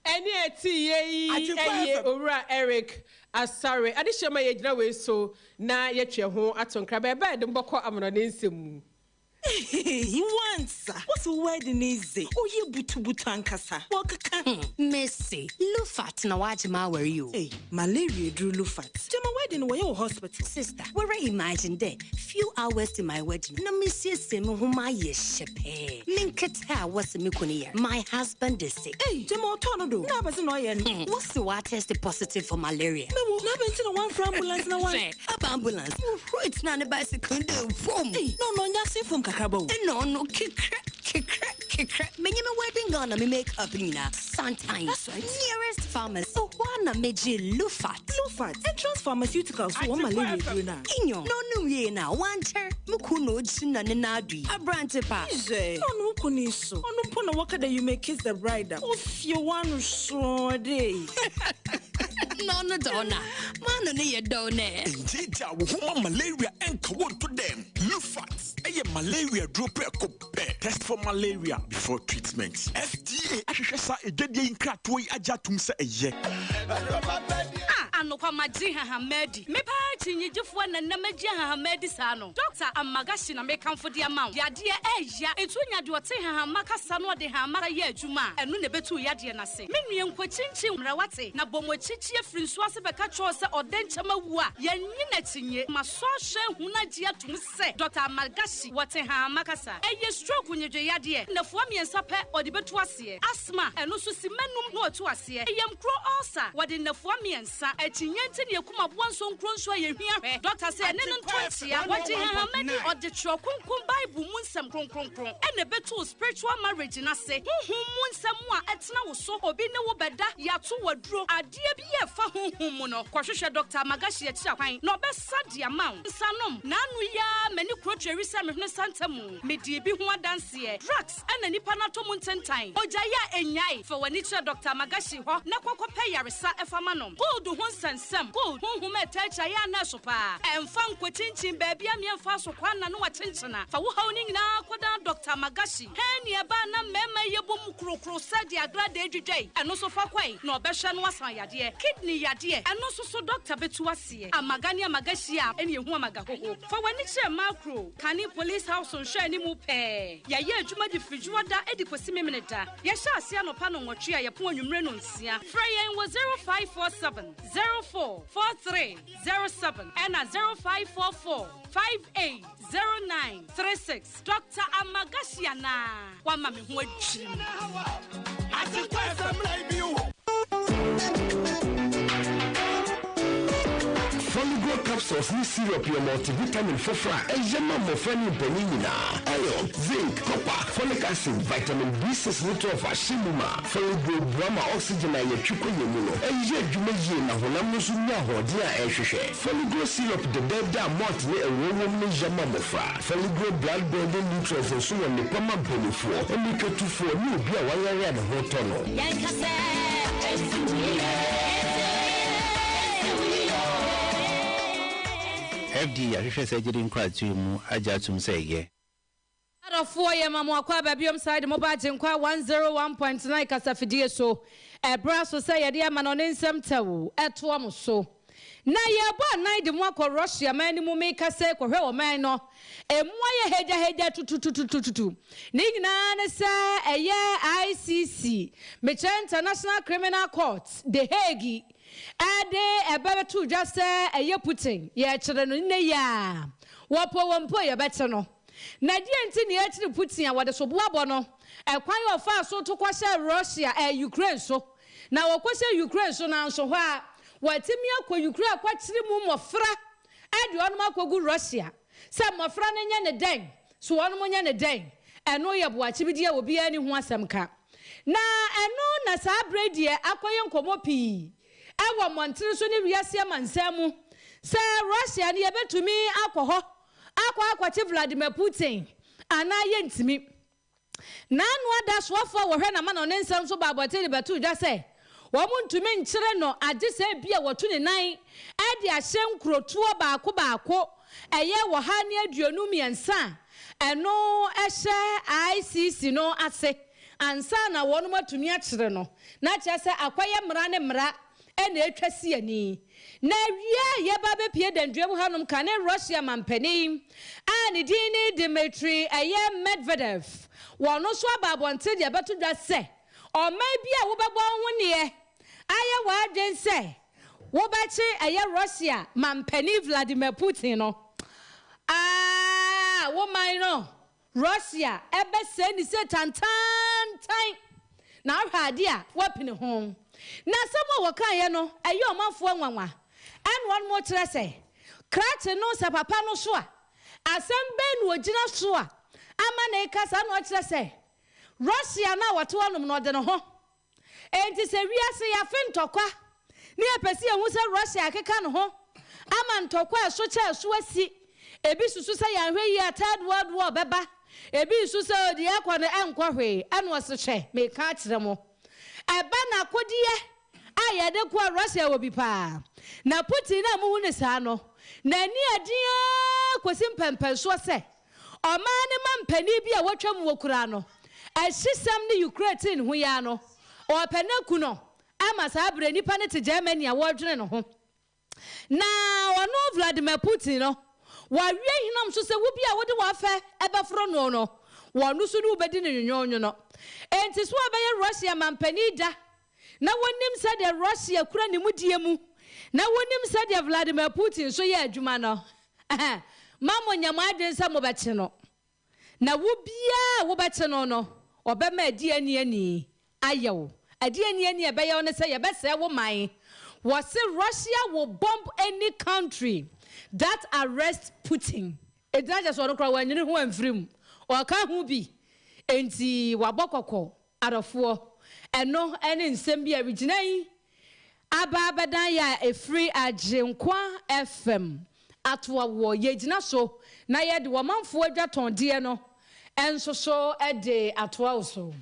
Ɛnne a ɛte yie yi yɛ Owura Eric Asare. Adehyeɛ ma yɛgyina wei so na yɛatwe yɛn ho ato nkra. Bɛɛbɛ a yɛde mo bɛkɔ amanɔne nsɛm mu. Eii wansa wose wo wedding yi dze ɔyɛ butubutu ankasa wɔkeka. Hmm mese Lufat na wagye m'awar yi o. Ei malaria eduru Lufat gyama wedding no wɔyɛ wɔ hospital. Sister woara imagine dɛ few hours to my wedding na mesiesie me ho mayɛ hyɛpɛɛ me nketse a wɔse me kun yar my husband is sick. Ei gyama ɔtɔɔ no do na abɛdze na ɔyɛ no. Hmm wɔse ɔatest positive for malaria. Mewo na abɛn ntsi na wɔammfrɛ ambulance na wɔan. Hwɛ aba ambulance wohurui tsenaa ne bicycle do vum. Ei na ɔno ɔnnyɛ ase fam kakraba o. Nna ɔno kekrɛ kekrɛ kekrɛ menye me wedding gown na me make up nyina santan That's right. nearest pharmacy hɔ ara na megyee Lufat. Lufat, Entrance Pharmaceuticals so wɔ malaria eduro no a. Nyew, na ɔnom wiei no a ɔannkyɛr mo kun na ogyina ne nan do yi, aberantse pa. Izɛ, na ɔno wo kun yi so, ɔno mpo na wɔka dɛ you may kiss the bride a, ofie w'ano sɔɔ dɛ. Na ɔno dze ɔno a, m'ano no yɛ dɛw nɛ. Ngyeegyaa wo ho ma malaria nka wo nto dɛm. Lufat yɛ malaria duro prɛko pɛ. Test for malaria before treatment. FDA ahwehwɛ saa adwadie yi nkratoɔ yi agye atom sɛ ɛyɛ. Ah, anokwa magye nhahamma adi. Me paa akyinnyegyefoɔ na nnɛ magye nhahamma adi saa no. Dɔkta Amagashi na mekamfo de ama wo. Yadeɛ ɛɛya, nti wonya deɛ ɔte nhahamma kasa na ɔde nhahamma yɛ adwuma a, ɛno na ɛbɛtu wo yadeɛ no ase. Me nua nkɔkyinkyin mmra wate, na bɔ mo akyikyi afiri nsuo ase bɛka kyerɛ wo sɛ ɔdɛnkyɛm awu a, yɛnnye no akyinnye. Masɔ ahwɛ ahunu agye atom sɛ Dɔkta Amalgashi wɔ Tehama kasa. Ɛyɛ stroke nnwedwe yadeɛ. Nnafua mmiɛnsa pɛ ɔde bɛtu aseɛ. Asthma, ɛno nso simma num na watu aseɛ. Yamkuro ulcer, wɔde nnafua mmiɛnsa. Akyinnye nti na yɛkum aboa nsonkuro nso a yɛhwia hwɛ. Dɔkta sɛ yɛne no nto nkyea. Wɔgye hahama di. Ɔde Twerɛ Kronkron Bible mu nsɛm kronkronkron na ɛbɛtu wo spiritual marriage no ase. Honhom mu nsɛm a ɛtena wo so, obi ne wo bɛda, yɛato wo aduro, adeɛ bi a ɛfa honhom mu no, kɔhwehwɛ Dɔkta Amagashi akyiri akwan na ɔbɛsa de ama wo. Nsanom, N'ano yi ara m'ani kuro tweri sɛ me hwene santa mu. Medii bi ho adanseɛ. Drugs na nipa no atɔ mu ntentan. Ogyae a ɛnnyae. Fa w'ani kyerɛ Dɔkta Amagashi hɔ na kɔ kɔpɛ yaresa fa ma no. Gold ho nsɛnsɛm, Gold, honhom a ɛtaa akyi ayɛ a na ɛso paa. Ɛmfa nkɔkyinkyin baabi a meɛmfa so kwan na ne wakyenkyena. Fa wo haw no nyinaa kɔdan Dɔkta Amagashi. Hɛn nea ɛbaa na mmarima yi yɛbɔ mu krokro sɛ deɛ agradaa dwidwa yi, ɛno nso fa kɔe na ɔbɛhwɛ na wasan yadeɛ. Kidney yadeɛ, ɛno nso so dɔkta bɛtu aseɛ. Amaga ne amaga hyia a, ɛne ɛhu amaga hoho. Fa w'ani kyerɛ Makro, kane Police House nhwɛanimu pɛɛ. Yɛyɛ adwuma de firi Dwoɔda de kɔsi Memeneda. Yɛhyɛ aseɛ anɔpa nnɔnwɔtwe a yɛpɔn anwummere nnɔnsia. Frɛ yɛn wɔ 0547 04 43 07 ɛna 0544 58 09 36. Doctor Amagashi anaa? Wama me ho adwiri me. Foligrow capsules ne syrup yɛ multivitamin foforo a ɛyɛ ma mmofra ne mpanyin nyinaa. Iron, zinc, copper, folic acid, vitamin B6 ne 12 ahyɛ mu ma. Foligrow boa ma oxygen a yɛtwe kɔ yɛn mu no yɛ adwuma yie na honam no nso nya ahoɔden a ɛhwehwɛ. Foligrow syrup dɛdɛɛdɛ a malt ne ɛwoɔ wom no yɛ ma mmofra. Foligrow blood building nutrients nso wɔ nnepa ma mpanimfoɔ, mmirikatufoɔ ne obi a wayare a ne ho tɔ no. Yɛnka sɛ ɛsi wo yie, ɛsi wo yie, ɛsi wo yie. FDA ahwehwɛ saa gyidi nkratoɔ yi mu agye atom sɛ ɛyɛ. Adɔfoɔ yɛ ma mo akwaaba biom saa de mo ba Agyenkwa 101.9 kasafidie so. Ɛberɛ aso sɛ yɛde amanɔne nsɛm tɛw ɛtoa mo so. Na yɛrebɔ anan de mo akɔ Russia man no mu meka sɛ kɔhwɛ ɔman no. Ɛmu ayɛ hagyahagya tutututututu. Ne nyinaa ne sɛ ɛyɛ ICC, mekyerɛ International Criminal Court, The Hague, ɛde ɛbɛ bɛto dwa sɛ ɛyɛ Putin yɛrekyere no nnɛ yi ara. Wɔpo wɔn mpo yɛbɛkye no. Na deɛn nti na yɛrekyere Putin a wɔde soboɔ abɔ no? Ɛkwan a ɔfaa so to kɔhyɛɛ Russia, ɛɛ Ukraine so. Na wɔkɔhyɛɛ Ukraine so no ara nso hɔ a, wɔatumi akɔ Ukraine akɔkyere mu mmɔfra. de wɔnom akɔgu Russia sɛ mmɔfra no nyɛ no dɛn, so wɔnom nyɛ no dɛn, ɛno yɛ boakyebidie a obiara nni ho asɛm ka. Na ɛno na saa berɛ yi deɛ akɔyɛ nkɔmmɔ pii wɔ mmɔntene so ne wiase amansan mu sɛ Russia no yɛbɛtumi akɔ hɔ akɔ akɔkye Vladimir Putin anaa yɛntumi. N'ano ada soafo a wɔhwɛ n'amanɔne nsɛm so baa abɔnten de bɛtoo dwa sɛ wɔntumi nkyere no agye sɛ ebia wɔatu ne nan de ahyɛ nkurotoɔ baako baako ɛyɛ 123 a ɛno hyɛ ICC no ase ansa na wɔnom atumi akyere no. Na kyerɛ sɛ akɔyɛ mmara ne mmara na atwa si ani. Na awia a yɛba abɛpue dandua mu hanom ka ne Russia mampanin a ne din ne Dmitry ɛyɛ Medvedev. Wɔn nso aba abɔnten de abɛto dwa sɛ ɔman bi a wobɛbɔ wo ho neɛ ayɛ w'adwen sɛ wobɛkye ɛyɛ Russia mampanin Vladimir Putin no a wo man no Russia bɛsɛe ne se tantaantan na ahwɛ ade a wɔapini ho. Na asɛm a wɔkaeɛ no, ɛyɛ ɔmanfoɔ nwanwa. Ɛna wɔnom kyerɛ sɛ, krakye no sɛ papa no so a, asɛm bɛn na ɔgyina so a ama no reka saa? Ɛna ɔkyerɛ sɛ, Russia no a ɔte hɔnom no, ɔde ne ho. Enti sɛ wiase yɛafe ntɔkwa na yɛpɛ sɛ yɛhu sɛ Russia akeka ne ho ama ntɔkwa a ɛso kyɛɛ so asi, ebi susu sɛ yɛanhwɛ yie a Third World War bɛba, ebi nso sɛ oh deɛ ɛrekɔ no ɛnkɔ hwee, ɛna ɔse hwɛ meka akyerɛ mo, ɛba no akodeɛ a yɛde ko a Russia wɔ bi paa, na Putin a mohu no saa no, n'ani aden ara kɔsi mpɛnpɛnsoɔ sɛ Ɔman no mampanin bi a watwam wɔ koraa no ahyisɛm ne Ukraine ho yi ara no, ɔrepɛ no aku no ama saa berɛ nnipa no te Germany a wɔredwene ne ho. Na ɔno Vladimir Putin no, wawe ahinam so sɛ wo bi a wode w'afɛ bɛforo no no, wɔno so ne wo bɛdi no nwonwonwono. Enti so ɔbɛyɛ Russia mampanin da Na wonim sɛdeɛ Russia kura ne mudie mu, na wonim sɛdeɛ Vladimir Putin nso yɛ adwuma no. Mma monnyɛ mo adwene sɛ mobɛkye no. Na wo biara a wobɛkye no no, ɔbɛma adi aniani ayɛ wo. Adi aniani a ɛbɛyɛ wo ne sɛ yɛbɛsɛe wo man. Wɔse Russia will bomb any country that arrests Putin. Enti na kyerɛ sɛ ɔno koraa wanyini ho amfiri mu. Ɔka ho bi. Enti wabɔ kɔkɔ. Adɔfoɔ, ɛno ne nsɛm bi a ɛregyina yi aba abɛdan yɛ a ɛfiri Agyenkwa FM atoa woɔ. Yɛgyina so na yɛde wɔmanfoɔ adwatɔndeɛ no nso so de atoa wo so.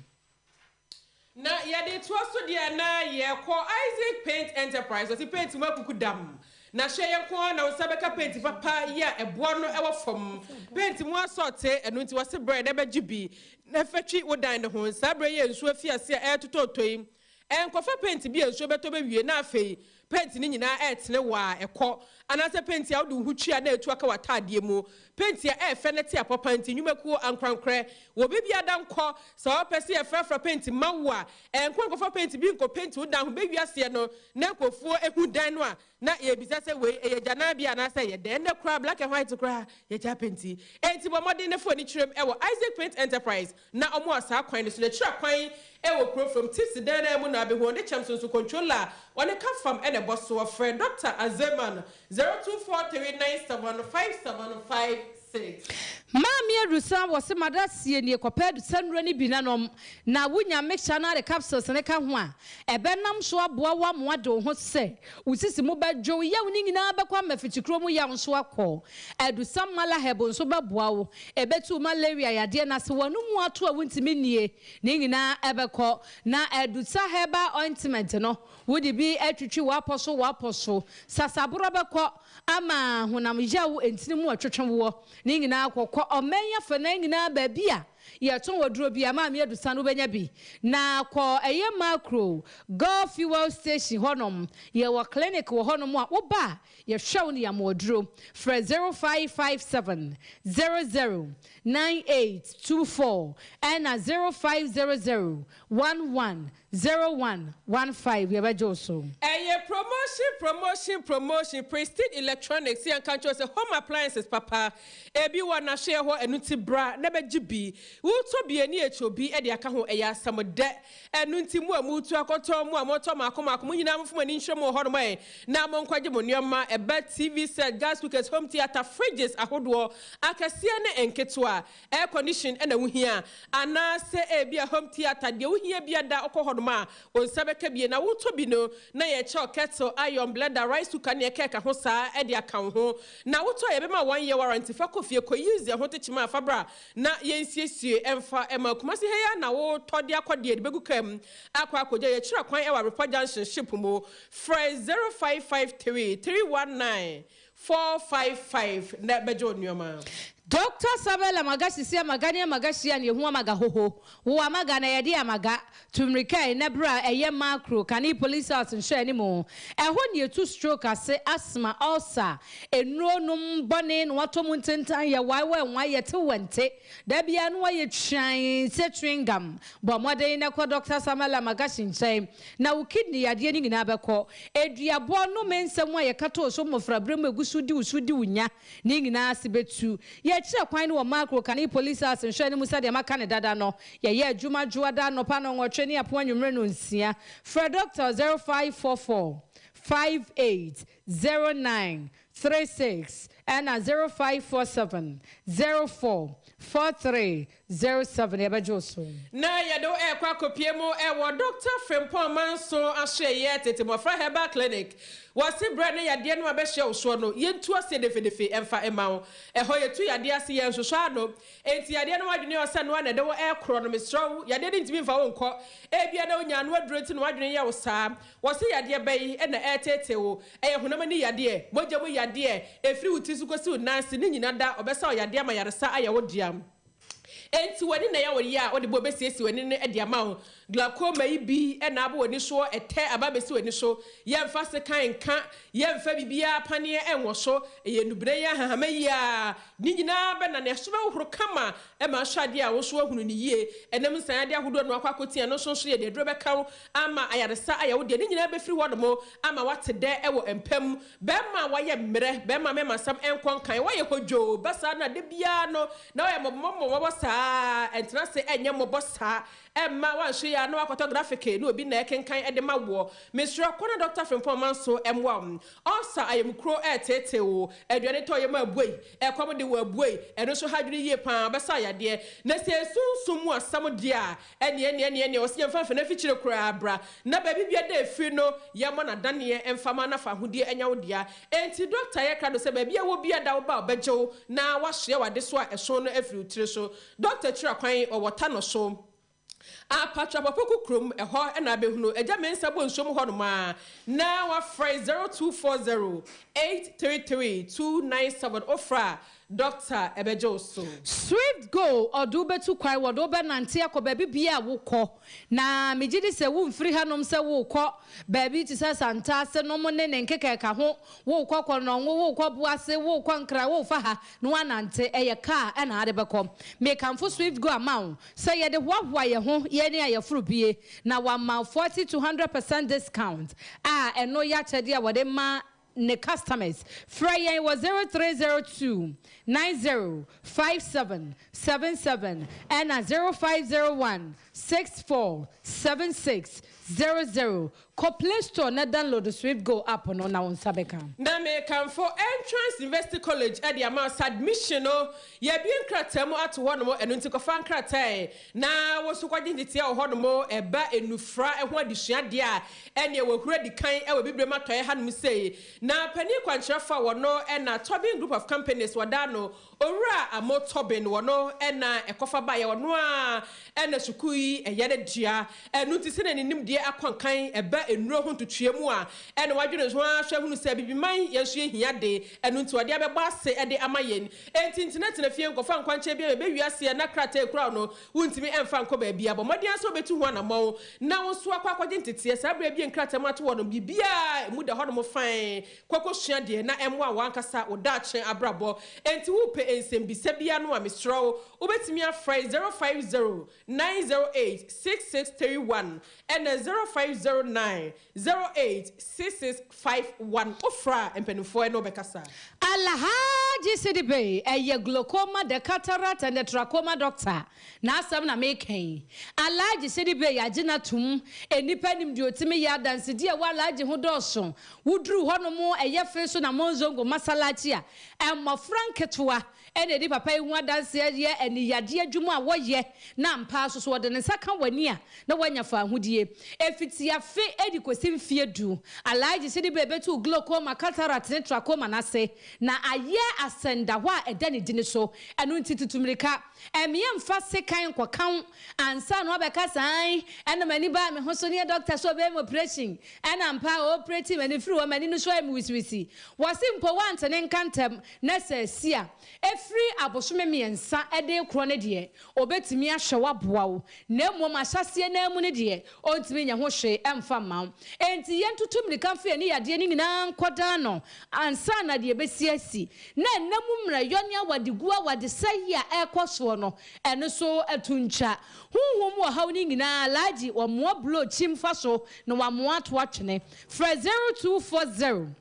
Na yɛde toa so deɛ na yɛkɔ Isaac Paint Enterprise, ɔse paint mu akuku dam, na hwɛ yɛn nko ara na wo nsa bɛka paint papa yi a ɛboɔ no wɔ fam. Paint mu asɔɔte, ɛno nti wɔse brɛ na bɛgye bi na fa twi wo dan no ho. Saa berɛ yi a nsuo afi ase a ɛretotɔtɔ yi, nkɔfa paint bi a nsuo bɛtɔ bɛwie na afei Penti no nyinaa ɛretene wo a ɛkɔ, anaasɛ penti a wode wo ho twi a na atu aka w'ataadeɛ mu. Penti a ɛyɛ fɛ na ɛte apɔ pa nti nnwumakuo ankorankorɛ wɔ baabi a da nkɔ. Sɛ wopɛ sɛ yɛfrafra penti ma wo a, nkɔ nkɔfa penti bi nkɔ penti wo dan ho. Bɛwie aseɛ no na nkurɔfoɔ hu dan no a, na yɛrebisa sɛ wei ɛyɛ agyananbea anaasɛ ɛyɛ dɛn. Ɛnnɛ koraa black and white koraa yɛgyaa penti. Enti bɔ mmɔden na fa w'ani kyerɛm wɔ Isaac Paint Enterprise Na ɔmo a saa kwan no so no akyiri akwan wɔ kuro from tipsy dan no ara mu na abehu ɔne kyɛm so nso controller a ɔne ka fam na ɛbɔ soɔ frɛ Doctor Azeman 0243975756. Maame Adusa wɔse madaseɛ nie kɔpɛ adusa nnuro no bi na nom na wo nya mixture no ara de capsules no ka ho a ɛbɛnam so aboa wo ama wade wo ho sɛ wo sisi mu bɛdwo wo yaw no nyinaa bɛkɔ ama afikyikuro mu yaw nso akɔ Adusa malaheb nso bɛboa wo Ɛbɛtu wo malaria yadeɛ no ase, w'ano mu ato a wontumi nnie, ne nyinaa ɛbɛkɔ. Na Adusa herbal ointment no, wode bi atwitwi w'apɔ so w'apɔ so, sasaborɔ bɛkɔ ama honam yaw ntini mu ɛtwetwe woɔ, ne nyinaa kɔ. Kɔ ɔman yi afanan nyinaa baabi a yɛtɔn aduro biara, Maame Adusa no wobɛnya bi. Na kɔ ɛyɛ Makro, Gulf Fuel Station hɔnom, yɛwɔ clinic wɔ hɔnom a woba a Yɛhwɛ wo ne yɛama wo aduro. Frɛ 0557 00 98 24 ɛna 0500 11 01 15 yɛbɛgye wo so. Ɛyɛ promotion promotion promotion Prestige Electronics yɛnka nkyerɛ wo sɛ home appliances papa ebi wɔ nahyeɛ hɔ ɛno nti bra na bɛgye bi. Wotɔ bi ani akyi obi de aka ho, ɛyɛ asɛm dɛ. Ɛno nti mo a moretu akɔtɔ, mo a motɔ mmaako mmaako, mo nyinaa momfa mo ani nkyerɛ mu wɔ hɔnom ɛ, na monkɔgye mo nneɛma, ɛbɛ, TV set, gas cookers, home theatre, fridges ahodoɔ, akɛseɛ ne nketewa, air condition na wohia, anaasɛ ebia home theatre, deɛ wohia biara da wokɔ hɔnom a, wo nsa bɛka bi. Na wotɔ bi no, na yɛkyɛ wo kettle, iron, blender, rice cooker ne ɛkɛka ho saa de aka wo ho. Na wotɔ a yɛbɛma wo one year warranty, fa kɔ fie kɔ use ɛho tekyema a fa bra na yɛnsiesie mfa mma. Kumasi ha yi ara na wotɔ de akɔ deɛ de bɛgu kaa mu akɔ akɔgya. Yɛkyerɛ kwan wɔ Arepa Junction ship mu. Frɛ 0553 319 455 na bɛgye wo nneɛma. Doctor Samuel Amaga sisi Amaga ne Amaga hyia ne ehu Amaga hoho wo Amaga na yɛde Amaga tu mmirika yi na bra ɛyɛ macro kane police house nhwɛ anim ɛhɔ ne etu stroke ase asthma ulcer nnuro nom bɔne na watɔ mu ntentan yɛ wae wɔ nwae yɛ te wɔ nte da biara na wayɛ twean sɛ chewing gum bɔ mmɔden na kɔ Doctor Samuel Amagashi nkyɛn na wo kidney yadeɛ no nyinaa bɛkɔ Aduabɔ nnome nsɛm a yɛka too so mmofraberɛ mu egu so di wo so di wo nya Ne nyinaa ase bɛtu. Yɛkyerɛ kwan no wɔ Makro Kane Police House nhwɛne mu sɛdeɛ maka no dada no. Yɛyɛ adwuma Dwoada anɔpa nnɔnwɔtwe ne apɔn anwummere nnɔnsia. Frɛ Dɔkta 0544 58 09 36 ɛna 0547 04 43 07 yɛbɛgye wo so. Na yɛde wo rekɔ akɔpue mu wɔ Dɔkta Frimpong Manso Asoɛeɛ Tete Mmɔfra Herbal Clinic. Wɔse berɛ ne yadeɛ no abɛhyia wo soɔ no, yɛntu aseɛ defedefe mfa mma wo. Ɛhɔ yɛtu yadeɛ ase, yɛnhwehwɛ ano. Enti yadeɛ no w'adwene yɛ wo sɛ noa na ɛde wo rekorɔ no, mesrɛ wo, yadeɛ no ntumi mfa wo nkɔ. Ebia na wonya ano aduro nti na w'adwene yɛ wo saa. Wɔse yadeɛ bɛn na ɛreteetee wo? Ɛyɛ honam ani yadeɛ, mogya mu yadeɛ, ɛfiri wo ti so kɔsi wo nan ase, ne nyina da, ɔbɛsa wo yadeɛ ama yaresa ayɛ wo dea. Enti w'ani na ɛyɛ wo ya a, wode bo bɛsiesie w'ani no de ama wo. Glaucoma yi bi na abɔ w'ani soɔ, ɛtɛ aba abɛsi w'ani so. Yɛmfa sekan nka, yɛmfa biribiara paneɛ nwɔ so, ɛyɛ nnubena yi ahahama yi ara. Ne nyinaa bɛnane, ɛso bɛhohoro kama ma ahwɛ adeɛ a wo nso woahunu no yie. Ɛnam nsan adeɛ ahodoɔ na wakɔ akɔtia no nso nso yɛde aduro bɛka wo ama ayaresa ayɛ wo deɛ. Ne nyinaa bɛfiri hɔnom ama woate dɛ wɔ mpa mu. Bɛrima a wayɛ mmerɛ, bɛrima mɛma asɛm nkɔ nkan, wayɛ hodwoo, ba saa na da biara no na wayɛ mmɔbɔmmɔbɔ saa, ɛntena ase ɛnyɛ mmɔbɔ saa, ɛmma wanhwɛ yie a na wakɔtɔ grafike na obi na ɛkenkan de ma woɔ. Mesrɛ kɔ na Dɔkta Frimpong Manso mmoa wo. Ulcer, ayamkuro ɛreteetee wo, aduane tɔ yam a abuei, ɛkɔm de wo abuei, ɛno nso ha adwene yie pa ara, bɛsa yadeɛ. Na sɛ ɛsunsum mu asɛm deɛ a, Ɛneɛ neɛ neɛ neɛ ɔse yɛmfa mfa no afikyire koraa bra na baabi bia da ɛfiri no yɛmmɔ no adaneɛ mfa ma na fa ahodie anya wo dea. Enti doctor yɛ krado sɛ baabi a wɔ bia da wo ba ɔbɛgye wo na wasoɛ w'adesoa a ɛso no afiri wo tiri so. Doctor kyira kwan ɔwɔ Tano so Apatra Papoku kurom ɛhɔ na abɛhunu Agya Mensah Bonsuom hɔ nom a na wafrɛ 0240 833 297 wofrɛ a Doctor ɛbɛgye wo so. Swift Go ɔde wo bɛtu kwan, wɔde wo bɛnante akɔ baabi biara a wokɔ. Na megye di sɛ womfiri hanom sɛ worekɔ baabi te sɛ Santase nom ne ne nkekaɛka ho, worekɔ Kɔnɔngo, worekɔ Boase, worekɔ Nkran, worefa ha na woanante. Ɛyɛ kaa na ade bɛkɔ. Mekamfo Swift Go ama wo sɛ yɛde hoahoa yɛn ho, yɛn ne ayɛforo bie, na wɔama wo 40 to 100 percent discount a ɛno yɛ akyɛdeɛ a wɔde ma ne customers. Frɛ yɛn wɔ 0302 90 57 77 ɛna 0501 64 76 00. Kɔ Play Store na download Swift Go app no na wo nsa bɛka. Na mekamfo Entrance University College de ama wo sɛ admission no yɛabue nkrataa mu ato hɔnom, ɛno nti kɔfa nkrataa ɛ na wo nso kɔgye nteteɛ wɔ hɔnom. Ɛba nnufra ho adesua deɛ a, ɛneɛ wɔahuru adi kan wɔ Abibirem Atɔeɛ hanom sei. Na panin kwankyerɛfoɔ a wɔno na Tobin Group of Companies wɔda ano, Owura Amo Tobin, wɔno na ɛkɔfa baeɛ, ɔno ara na sukuu yi yɛ ne dea. Ɛno nti sɛdeɛ ne nimdeɛ akɔ nkan ɛba nnuro ho ntotoeɛ mu a, ɛna wadwene ho ara hwɛ hunu sɛ Abibiman yɛn nso yɛhia de, ɛno nti ɔde abɛbɔ ase de ama yɛn. Enti ntenatena fie nkɔfa nkwankyɛn biara bɛbɛ wiase a na krataa ekura wo no wontumi mfa nkɔ baabiara. Bɔ mmɔden ara sɛ wobɛtu ho anammɔn na wo nso akɔ akɔgye nteteɛ. Saa berɛ a abue nkrataa mu ato hɔ no, biribiara emu da hɔnom fann. Kɔ kɔsua deɛ na ɛmmoa w'ankasa wo daakye abrabɔ. Enti worepɛ nsɛmbisa biara no a, mesrɛ wo, wobɛtumi afrɛ 050 908 6631 ɛna 0509 08 6651. Wofrɛ a, mpanimfoɔ ne wo bɛkasa. Alahaj. Alhaji Sidibe ɛyɛ glaucoma, the cataract and the trachoma doctor. N'asɛm na meka yi. Alhaji Sidibe yɛagye no atom. Nnipa nim deɛ ɔtumi yɛ, adansedie a ɛwɔ Alhaji ho dɔɔso. Woduru hɔnom ɛyɛ fe so na Monzongo Masalachi a, mmɔfra nketewa na ɛdi papa yi ho adanseɛ yɛ aniyadeɛ adwuma a wɔyɛ na ampa ara nso so ɔde ne nsa ka w'ani a na woanya faahodie. Ɛfiti afe de kɔsi mfeɛ du, Alhaji Sidibe bɛtu glaucoma, cataract ne trachoma no ase na ayɛ asɛndahɔ a ɛda ne dini so. Ɛno nti tutu mmirika. Ɛmmea mfa sekan nkɔka wo ansa na woabɛka sɛ ae ɛna m'ani baa me ho so neɛ dɔkta sɛ ɔbɛyɛ me operation ɛna ampa a ɔoperate m'ani firi hɔ m'ani no so ayɛ me wisiwisi. Wɔse mpo woante ne nka ntɛm na sɛ asi a, ɛfiri abosome mmiɛnsa de rekorɔ no deɛ, ɔbɛtumi ahwɛ wo aboa wo, na mmom ahyɛaseɛ no ara mu no deɛ, ɔntumi nyɛ ho hwee mfa mma wo. Enti yɛntutu mmirika mfa yɛn yadeɛ no nyinaa nkɔdan no ansa na deɛ ɛbɛsi asi. Na nna mu mmerɛyɔ ne awadeguo, awadesɛeɛ a ɛrekɔ soɔ no, ɛno nso to ntwa. Honhom mu ɔhaw no nyinaa, Alhaji, wɔmoa blow kyim fa so na wɔamoa ato atwene. Frɛ 0240.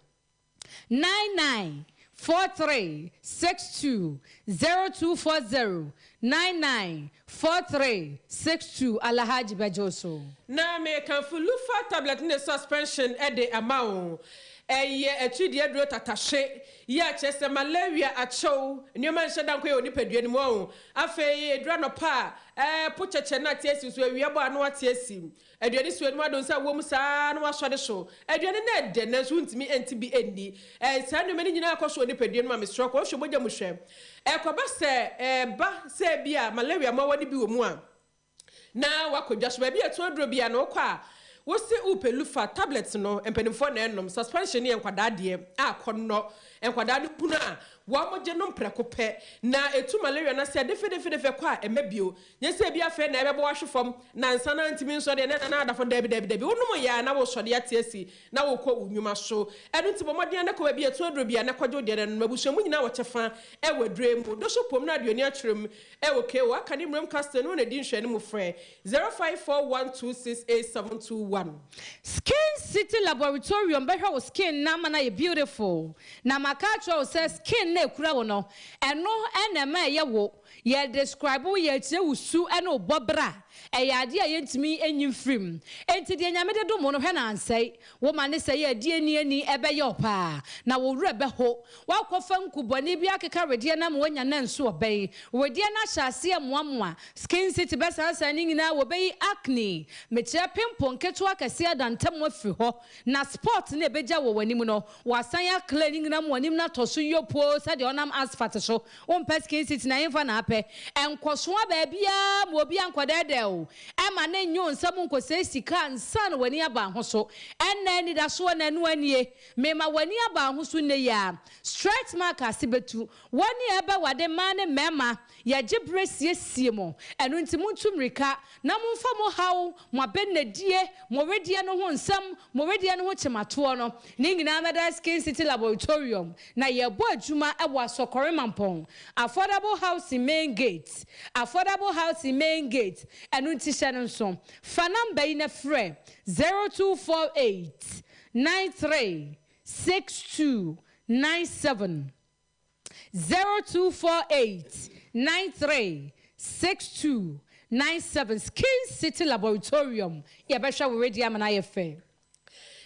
99 43 62 0240 99 43 62 Alhaji bɛgye wo so. Na mekamfo Lufa tablet ne suspension de ama wo. Ɛyɛ atiridii aduro tatahwe yi a kyerɛ sɛ malaria akyɛw, nneɛma nhyɛ da nkɔ yɛ wɔ nipadua no mu wahu. Afei ɛduru anɔpa a, ɛɛ po kyɛkyɛ na ate asi so, awia bɔ a na wate asi. Aduane si w'anim adon sɛ wom saa ara na woasɔre so. Aduane no yɛ dɛ nanso wontumi nte bi nni. Ɛɛ, saa nneɛma no nyinaa kɔ so wɔ nipadua no mu a mesrɛ kɔ hwɛ mogya mu hwɛ. Ɛkɔba sɛ ɛba sɛ ebia malaria mmoawa no bi wɔ mu a, na woakɔ dwa so. Baabi a yɛtɔn aduro biara no wokɔ a, wose wopɛ Lufa tablets no, mpanimfoɔ na ɛnom. Suspension no yɛ nkwadaa deɛ a kɔnnɔ. Nkwadaa no hunu a, wɔgye nom prɛko pɛ. Na ɛtu malaria no ase a defedefedefe kɔ a, ɛmma bio. Nyɛ sɛ ebia afei na ɛbɛbɔ wo ahwe fam, na ansa na antumi nsɔ deɛ na ɛna na ada fam. Dabi, dabi, dabi. Wonom yɛ a na wosɔ de ate asi, na wokɔ wo nnwuma so. Ɛno nti bɔ mmɔden ara na kɔ baabi a ɛtɔn aduro biara na kɔgye wo deɛ na nom. Abusua mu nyinaa wɔ kyɛfa wɔ aduro yi mu. Do so pom na aduoni akyerɛ mu wɔ KO. Aka ne Mmerɛm Castle ne wɔn adi nhwɛanimu frɛ 0541268721. Skin City Laboratorium bɛhwɛ wo skin no ama no ayɛ beautiful. Na maka akyerɛ wo sɛ skin no a ɛkura wo no, ɛno na ɛma ɛyɛ wo. Yɛ describe wo, yɛkyerɛ wo su ne wo bɔbra a, ɛyɛ adeɛ a yɛntumi nyi mfiri mu. Enti deɛ Nyame de dom wo no, hwɛ na ansɛe. Wo ma ne sɛe a ɛdi ani ani ɛbɛyɛ wo paa, na wo werɛ bɛho. Woakɔfa nku bɔne bi akeka wedeɛ no ama woanya nanso ɔbɛn. Wedeɛ no ahyɛ aseɛ mmoamoa. Skin city bɛsansan ne nyinaa, wɔbɛyi acne, mekyerɛ pimple nketewa akɛseɛ ada ntam afiri hɔ, na spot no a ɛbɛgya wɔ w'anim no, wɔasan a clear ne nyinaa ma w'anim no atɔ so yopoo sɛdeɛ ɔnam asphalt so. Wompɛ skin city na hefa na apɛ? Nkɔsoa baabiara ma obi ankɔdɛɛdɛɛ wo, ɛma no nnye wo nsam nkɔsɛe sika ansa na w'ani aba ho so. Ɛnnɛ anidasoɔ na ɛno anie. Mema w'ani aba ho so nnɛ yi ara. Stretch mark ase bɛtu. Wɔne ɛbɛwade mmaa ne mmarima. Yɛgye berɛ siesie mo. Ɛno nti montu mmirika na momfa mo haw, mo abɛnnadie, mo wedeɛ no ho nsɛm, mo wedeɛ no ho kyematoɔ no, ne nyinaa mmɛda Skin City Laboratorium. Na yɛrebɔ adwuma wɔ Asɔkɔre Mampɔn, Affordable Housing Main Gate, Affordable Housing Main Gate. Ɛno nti hyɛ no nso. Fa number yi na frɛ, 0248 93 62 97. 0248 93 62 97 Skin City Laboratorium yɛbɛhwɛ wo wedeɛ ama no ayɛ fɛ.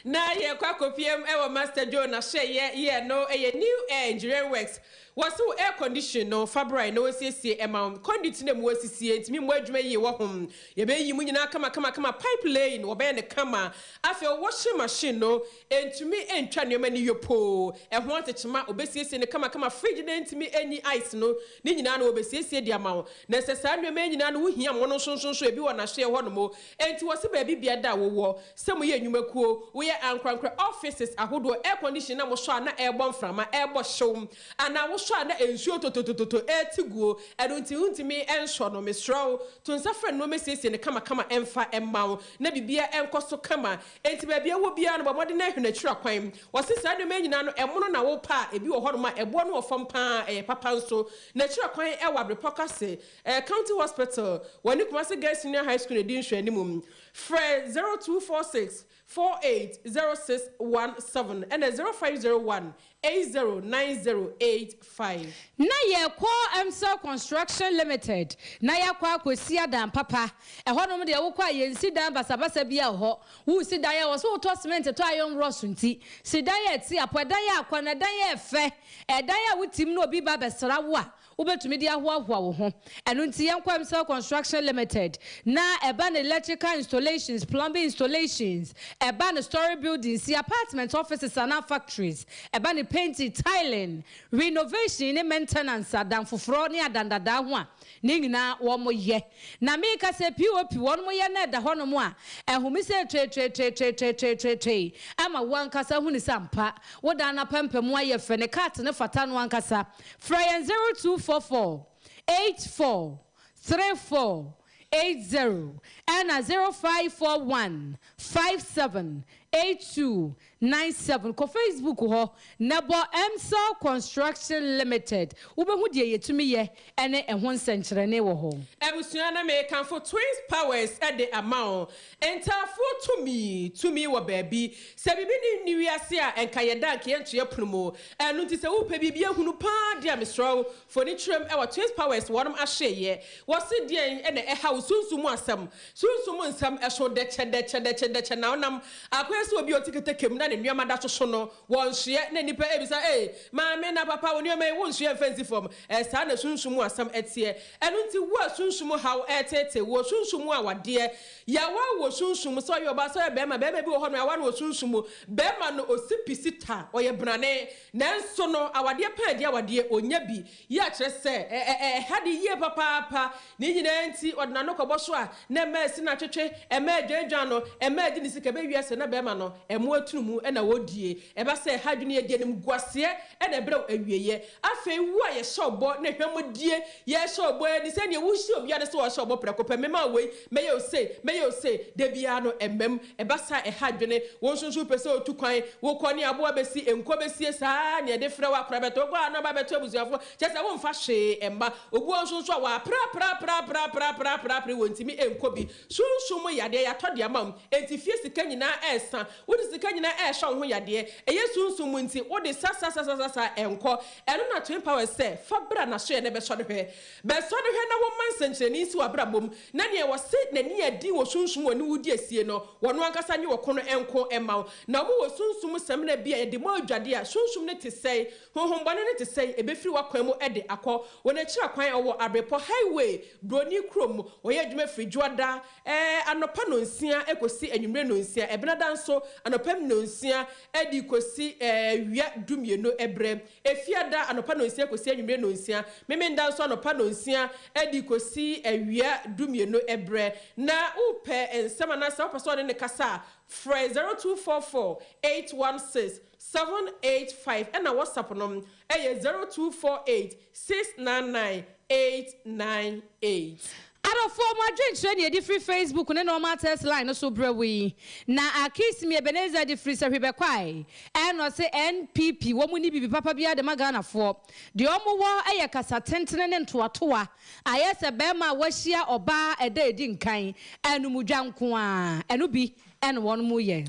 Na yɛkɔ akɔpiem wɔ Master Joe n'ahyɛyɛ yɛ no ɛyɛ New Air Engineering Works wɔse wo air condition no fa brae na wɔnsiesie ɛma wo conduit no a emu asisie ntumi mmɔ adwuma yie wɔ ho yɛbɛyiyi mu nyinaa kama kama kama pipe laying wɔbɛyɛ no kama afei wo washing machine no Entumi ntwa nneɛma ani yopoo, ɛho atekyema, obesiesie no kamakama, fridge no entumi nyi ice no, ne nyinaa no wɔbesiesie de ama wo. Na sɛ saa nneɛma yi nyinaa no wohia mo no nsonso nso ebi wɔ n'ahyeɛ hɔ nom. Enti wɔse baabi bia da a wowɔ, sɛ moyɛ nnwumakuo, woyɛ ankorankorɛ, offices ahodoɔ, air condition na mosɔ a na ɛrebɔ mframa, ɛrebɔ hyew, anaa wosɔ a na nsuo tototototo rete guo, ɛno nti wontumi nsɔ no, mesrɛ wo, to nsa frɛ no na wɔmmɛsiesie no kamakama mfa mma wo na biribiara nkɔ so kama. Enti baabi a ɛwɔ biara no, bɔ mmɔden na hwɛ n'akyiri akwan. Wɔse saa nneɛma yi nyinaa no, ɛmono na wopɛ a, ebi wɔ hɔnom a, ɛboɔ no wɔ fam pa ara, ɛyɛ papa nso. N'akyiri akwan wɔ Abrepɔ Kase, County Hospital, wɔne Kumasi Girls Senior High School na ɛdi nhwɛanim. Frɛ 0246 480617 ɛna 0501. 809085. Na yɛkɔ Emsel Construction Limited na yɛakɔ akɔsi adan papa. Ɛhɔnom deɛ wokɔ a yɛnsi dan basabasa biara wɔ hɔ. Woresi dan a, ɛwɔ sɛ wotɔ cement tɔ iron rods nti, si dan a ɛte apɔ, ɛdan a akɔ no, ɛdan a ɛyɛ fɛ, ɛdan a wotim na obi ba bɛsra wo a, wobɛtumi de ahoahoa wo ho. Ɛno nti yɛnkɔ Emsel Construction Limited na ɛba no electrical installations, plumbing installations, ɛba no story buildings, apartment, offices anaa factories, ɛba no painting, tiling, renovation ne maintenance, adan foforɔ ne adan dadaa ho a, ne nyinaa wɔyɛ. Na meka sɛ POP wɔn yɛ na ɛda hɔnom a, ɛhome sɛ tweetweetweetweetweetwee ama wo ankasa hunu sɛ ampa wo dan no apampamu ayɛ fɛ ne cut no fata no ankasa. Frɛ yɛn 0244 84 34 80 ɛna 0541 57 82 97. Kɔ Facebook hɔ na bɔ Emsel Construction Limited. Wobɛhu deɛ yɛtumi yɛ ne ɛho nsɛnkyerɛnne wɔ hɔ. Abusua na mekamfo Twins Powers de ama wo. Ntaafoɔ tumi, tumi wɔ baabi. Sɛ biribi nni wiase a, ɛnka yɛda anka yɛnto yɛn pono mu. Ɛno nti sɛ wopɛ biribi ahunu paa deɛ a mesrɛ wo, fa w'ani kyerɛm wɔ Twins Powers wɔnom ahyeeɛ. Wɔse deɛn na ɛha wo sunsum mu asɛm? Sunsum mu nsɛm ɛso dɛkyɛ dɛkyɛ dɛkyɛ dɛkyɛ na wonam akɔyɛ sɛ obi a ɔte keteke mu na ne nnoɔma da soso no wɔnsoɛ na nnipa ɛrebisa ei maame na papa wo nnoɔma yi wonsoɛ mfa nsi fam. Saa na sunsum mu asɛm teɛ. Ɛno nti wo a sunsum mu haw reteetee wo, sunsum mu awadeɛ, yawa wɔ sunsum mu, sɛ ɔyɛ ɔbaa sɛ ɔyɛ barima, barima bi wɔ hɔ no yawa no wɔ sunsum mu, barima no ɔsi pi si ta, ɔyɛ brane, nanso no awadeɛ paa di awadeɛ ɔnya bi, yi a kyerɛ sɛ ɛha de yie papaapa, ne nyinaa nti ɔde n'ano kɔbɔ so a na ɛma asi no atwetwe, ɛma adwandwan no, ɛma adi ne sika, ɛbɛwie ase na barima no ɛmo atunu mu na ɔdie, ɛba sɛ ɛha adwene yɛ di animguaseɛ na ɛbrɛ wo awieɛ. Afei wo a yɛhyɛ wo bɔ ne hwammɔdie, yɛhyɛ wo bɔ ara ni, sɛdeɛ wohyia obiara ne sɛ ɔhyɛ wo bɔ prɛko pɛ, mema wo wei, mɛyɛ wo sei, mɛyɛ wo sei, da biara no ɛmmam, ɛba saa a ɛha adwene, wo nso nso wopɛ sɛ wotu kwan, wokɔ ne aboa bɛsi, nkɔ bɛsie, saa ara na yɛde frɛ wo akora bɛtɔ, wokɔ a na aba abɛto abusuafoɔ, kyerɛ sɛ womfa hwee mma, obi wɔ hɔ nso nso a wɔaprapraprapraprapraprapra wɔntumi nkɔ bi, Sunsum mu yadeɛ, yɛatɔ de ama wo, enti fie sika nyinaa ɛresa, wode sika nyinaa ɛrehwɛ wo ho yadeɛ, ɛyɛ sunsum mu nti wode sasasasasasa ɛnkɔ, ɛno na Twin Powers sɛ fa bra n'asoɛɛ na bɛsɔ no hwɛ. Bɛsɔ no hwɛ na wɔmma nsɛnkyerɛnne nsi w'abrabɔ mu, na nea wɔse n'ani adi wɔ sunsum mu ɔne wo di asie no, wɔno ankasa nye ɔko no nko mma wo. Na wɔwɔ sunsum mu samina bi a yɛde mɔ adwadeɛ a sunsum no te sɛe, honhommɔne no te sɛe, ɛbɛfiri w'akwan mu de akɔ. Wɔn akyiri akwan ɔwɔ Abrepɔ Highway, Broni kurom. Wɔyɛ adwuma firi Dwoada anɔpa nnɔnsia kɔsi anwummere nnɔnsia, Ɛbenada nso anɔpa nnɔnsia de kɔsi awia dumienu berɛ, Efiada anɔpa nnɔnsia kɔsi anwummere nnɔnsia, Memenda nso anɔpa nnɔnsia de kɔsi awia dumienu berɛ. Na wopɛ nsɛm anaasɛ wopɛ sɛ ɔne no kasa a, frɛ 0244 816 785 ɛna WhatsApp no yɛ 0248 699 898. Adɔfoɔ, mo adwenkyerɛ na yɛde firi Facebook ne normal text line no so brɛ wo yi. Na Akisimi Ebenezer de firi Sahwi-Bɛkwae ɛna ɔse NPP wɔn nni biribi papa biara de ma Ghanafoɔ. Deɛ wɔn wɔ yɛ kasa tentene ne ntoatoa. Ayɛ sɛ barima a wahyia ɔbaa ɛda a ɛdi nkan, anumdwa nko ara. Ɛno bi na wɔn yɛ.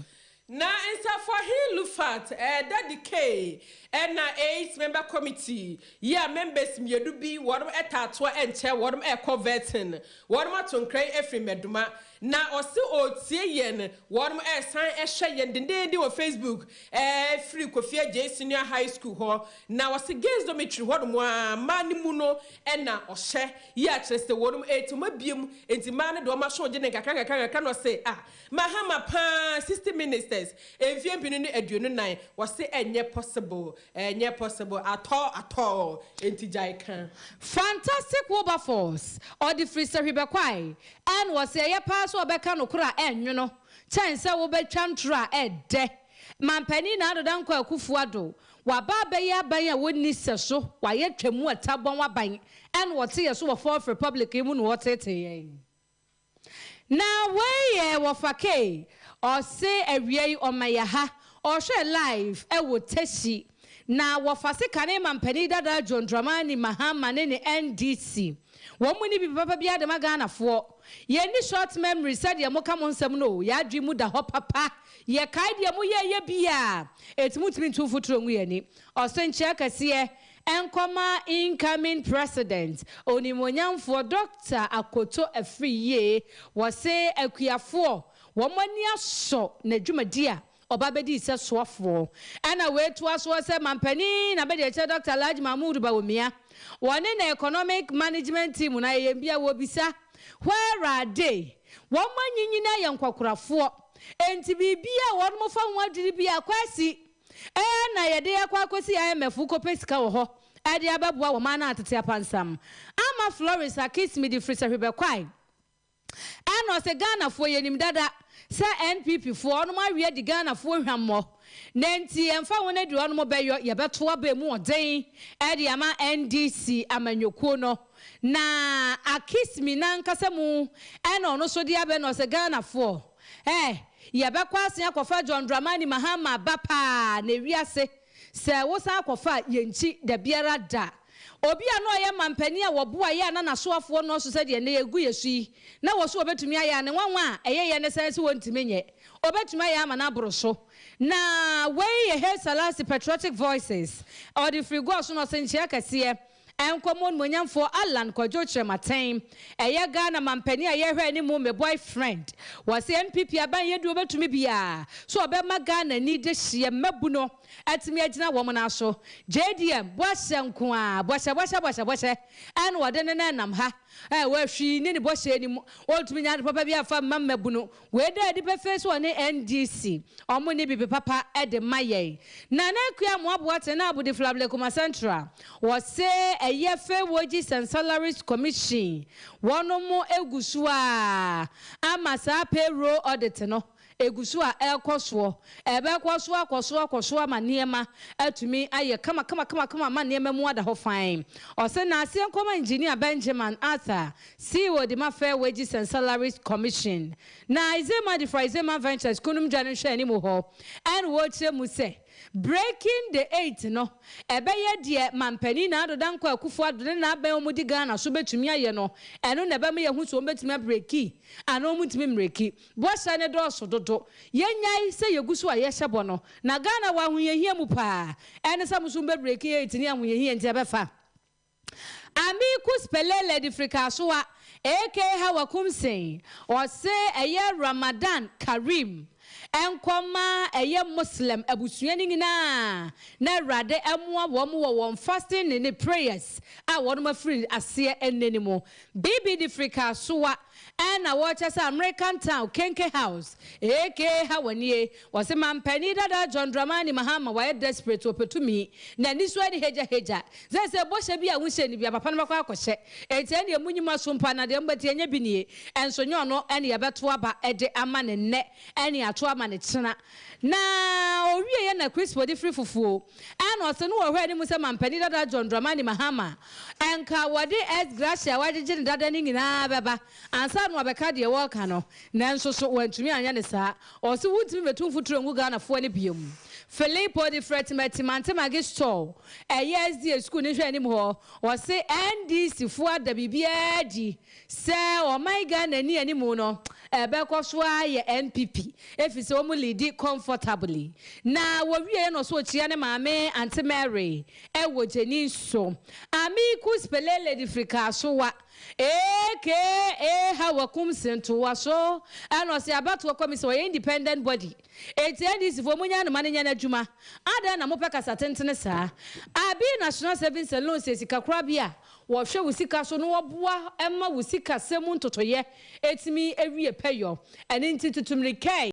Na Nsafoahen Lufat, Daddy K, ɛna Eight Member Committee yi a members mmienu bi wɔnom ɛtaatoa ɛnkyɛ wɔnom ɛɛkɔ vetting, wɔnom ato nkran afiri Mmɛdoma. Na ɔse ɔretie yɛn, wɔnom ɛɛsan ɛhwɛ yɛn dendeenden wɔ Facebook ɛfiri Kofi Adjei Senior High School hɔ. Na ɔse Girls Dormitory hɔnom a mmaa no mu no ɛna ɔhyɛ yi a kyerɛ sɛ wɔnom ɛɛti wɔn abue mu nti mmaa no de wɔn aso regye no nkakra nkakra nkakra na ɔse ah Mahama paa 60 ministers mfie mpenu ne 24 wɔse ɛnyɛ possible ɛnyɛ possible atɔ atɔɔ enti gyae ka. Fantastic Wilberforce, ɔde firi Sahwi-Bɛkwae, ɛna ɔse ɛyɛ paa sɛ ɔbɛka nokorɛ a ɛnwono kyɛn sɛ wobɛtwa ntorɔ a ɛdɛ. Manpanin Nana Addo Dankwa Akuffo Addo, waba abɛyɛ aban a wɔnni sɛso, wayɛ Twam Atabɔn aban, ɛna ɔte yɛ so wɔ Fourth Republic yi mu na ɔreteetee yɛn. Na wei yɛ wɔfa Kay ɔse awia yi ɔma yɛ ha ɔhwɛ live ɛwɔ Teshie. Na wɔfa se kane mampanin dada John Dramani Mahama ne ne NDC. Wɔn mu nni bibi papa biara de ma Ghanafoɔ. Yɛnni short memory sɛdeɛ moka mo nsɛm no o, yɛn adwene mu da hɔ papa. Yɛkae deɛ moyɛeɛ biara, enti montumi ntu mfuturo ngu yɛn ani. Ɔse nkyea kɛseɛ nkɔma incoming president Onimuonyamfoɔ Doctor Akoto Afriyie. Wɔse akuafoɔ wɔn ani asɔ n'adwumadi a ɔba bɛdii sɛ soafoɔ. Ɛna wei toa soɔ sɛ mampanin na bɛde akyerɛ Dɔkta Alhaji Mahmood Bawumia. Wɔne na Economic Management Team no ayɛ yɛn bi a wɔbisa, Where are they? Wɔn anyinyini ayɛ nkɔkorafoɔ. Enti biribiara a wɔn fa ho adwene biara, Kwasi, ɛɛ na yɛde akɔ akɔsi IMF wokɔpɛ sika wɔ hɔ de abɛboa wɔn ano atete apansam. Ama Florence Akismi de firi Sahwibɛkwae. Ɛna ɔse Ghanafoɔ yɛnim dada sɛ NPP foɔ ɔnom awe adi Ghanafoɔ hwammɔ na nti ɛmfa ho ne deɛ ɔnom bɛyɔ yɛbɛto aba ɛmu ɔden ɛde ama NDC amanyɔkuo no na Akismi nankasa mu ɛna ɔno nso de abɛ na ɔse Ghanafoɔ eh yɛbɛkɔ asen akɔfa John Dramani Mahama aba paa na ewiase Sɛ wosan kɔfa a, yɛnkyi dabiara da. Obi a na ɔyɛ mampanin a wɔboa yɛ a na n'asoafoɔ nnɔɔso sɛdeɛ nnɛ yɛgu yɛ so yi, na wɔ so wɔbɛtumi ayɛ a, ne nwanwa a ɛyɛ yɛ ne sɛn sɛ wɔntumi nyɛ? Ɔbɛtumi ayɛ ama no aboro so. Na wei yɛ Haile Selassie Patriotic Voices. Ɔde firi Goa so na ɔse nkyea kɛseɛ Nkɔmmɔ Onimuonyamfoɔ Allan Kwadwo Kyerematen, ɛyɛ Ghana mampanin a yɛhwɛ anim me boy friend. Wɔse NPP aban yɛ deɛ ɔbɛtumi biara sɛ ɔbɛma Ghana ani dehyeɛ mmabunu atumi agyina wɔn nan so. JDM, bɔhyɛ nko ara, bɔhyɛ bɔhyɛ bɔhyɛ bɔhyɛ ɛna ɔde ne nan nam ha. Ɛɛ hwee nni ne bɔhyɛ no mu, ɔntumi nyɛ ade papa biara mfa mma mmabunu. Wei da adi pefee sɛ ɔne NDC, wɔn nni biribi papa de ma yɛn. Nana Akua Amoah Boateng ne Abodi Flable Kumah Central, wɔse ɛyɛ Fair Wages and Salaries Commission, wɔnom gu so ara ama saa payroll audit no ɛgu so a ɛrekɔ soɔ. Ɛbɛkɔ so akɔ so akɔ so ama nneɛma atumi ayɛ kama kama kama kama ama nneɛma mu ada hɔ fann. Ɔse Naaseɛ nkɔma Engineer Benjamin Arthur CEO de ma Fair Wages and Salaries Commission na Izema de fra Izema Ventures kunom dwa no nhwɛanim hɔ ɛna wɔrekyerɛ mu sɛ Breaking the Eight no ɛbɛyɛ deɛ Manpanin Nana Addo Dankwa Akufo Addo ne n'abɛn a wɔdi Ghana so bɛtumi ayɛ no ɛno na ɛbɛma yɛahu sɛ wɔbɛtumi abreki anaa wɔntumi mmereki. Bɔhyɛ no dɔɔso dodo. Yɛnnyae sɛ yɛgu so a yɛhyɛ bɔ no. Na Ghana wɔ ahohiahia mu paa. Ɛne sɛ mo nso mobɛbreki eight ne ahohiahia nti ɛbɛfa. Amikus Pelele de firi Kasoa aka Hawa Kumsing ɔse ɛyɛ Ramadan Kareem nkɔma ɛyɛ Muslim abusua no nyinaa na Awurade mmoa wɔn wɔ wɔn fasting ne ne prayers a wɔnom afiri aseɛ ɛnnɛ no mu. BB de firi Kasoa Ɛna wɔkyɛ sɛ American Town Kenke House aka Hawa nie. Wɔse manpanin dada John Dramani Mahama wayɛ desperate ɔpɛ tumi. N'ani so ani hagya hagya. Seesei bɔhyɛ bi a wonhyɛɛ no bia papa no bɛkɔ akɔhyɛ. Enti ɛneɛ monyi mo aso mpo anaa deɛ mobɛte ɛnyɛ bi nie. Ɛnso nyɛ ɔno ɛne yɛbɛto aba de ama no nnɛ ɛne ato ama no kyena. Na ɔwieɛ na Crispo de firi fufuo. Ɛna ɔse no wɔhwɛ anim sɛ manpanin dada John Dramani Mahama Anka wɔde ex gratia a wɔagyegye no dada no nyinaa bɛba ansa na wɔabɛka deɛ wɔreka no, nanso so wɔantumi anyɛ no saa? Ɔse wontumi mmɛtu mfuturo ngu Ghanafoɔ ani biom. Filippo de frɛ Timati Mantemage Store, ɛyɛ SDA sukuu no nhwɛanim hɔ, ɔse NDC foɔ ada biribiara adi Sɛ ɔman Ghana nni anim no, ɛbɛkɔ so ara ayɛ NPP efisɛ wɔn leadi comfortably. Na wɔwieɛ na ɔsɛ ɔkyia ne maame Aunty Mary wɔ Gyeni so. Amikus Pelele de firi Kasoa aka Hawa Kumsi ntoa so ɛna ɔsɛ abatoɔ kɔmisi ɔyɛ independent body enti NDC foɔ monyaa no ma no nyɛ n'adwuma. Adɛn na mopɛ kasa tentene saa? Abi National Savings and Loans yɛ sikakorabea Wɔhwɛ wo sika so na wɔboa ma wo sikasɛm mu ntotoeɛ tumi wie pɛyɔ. Ɛno nti tutu mmirika yi.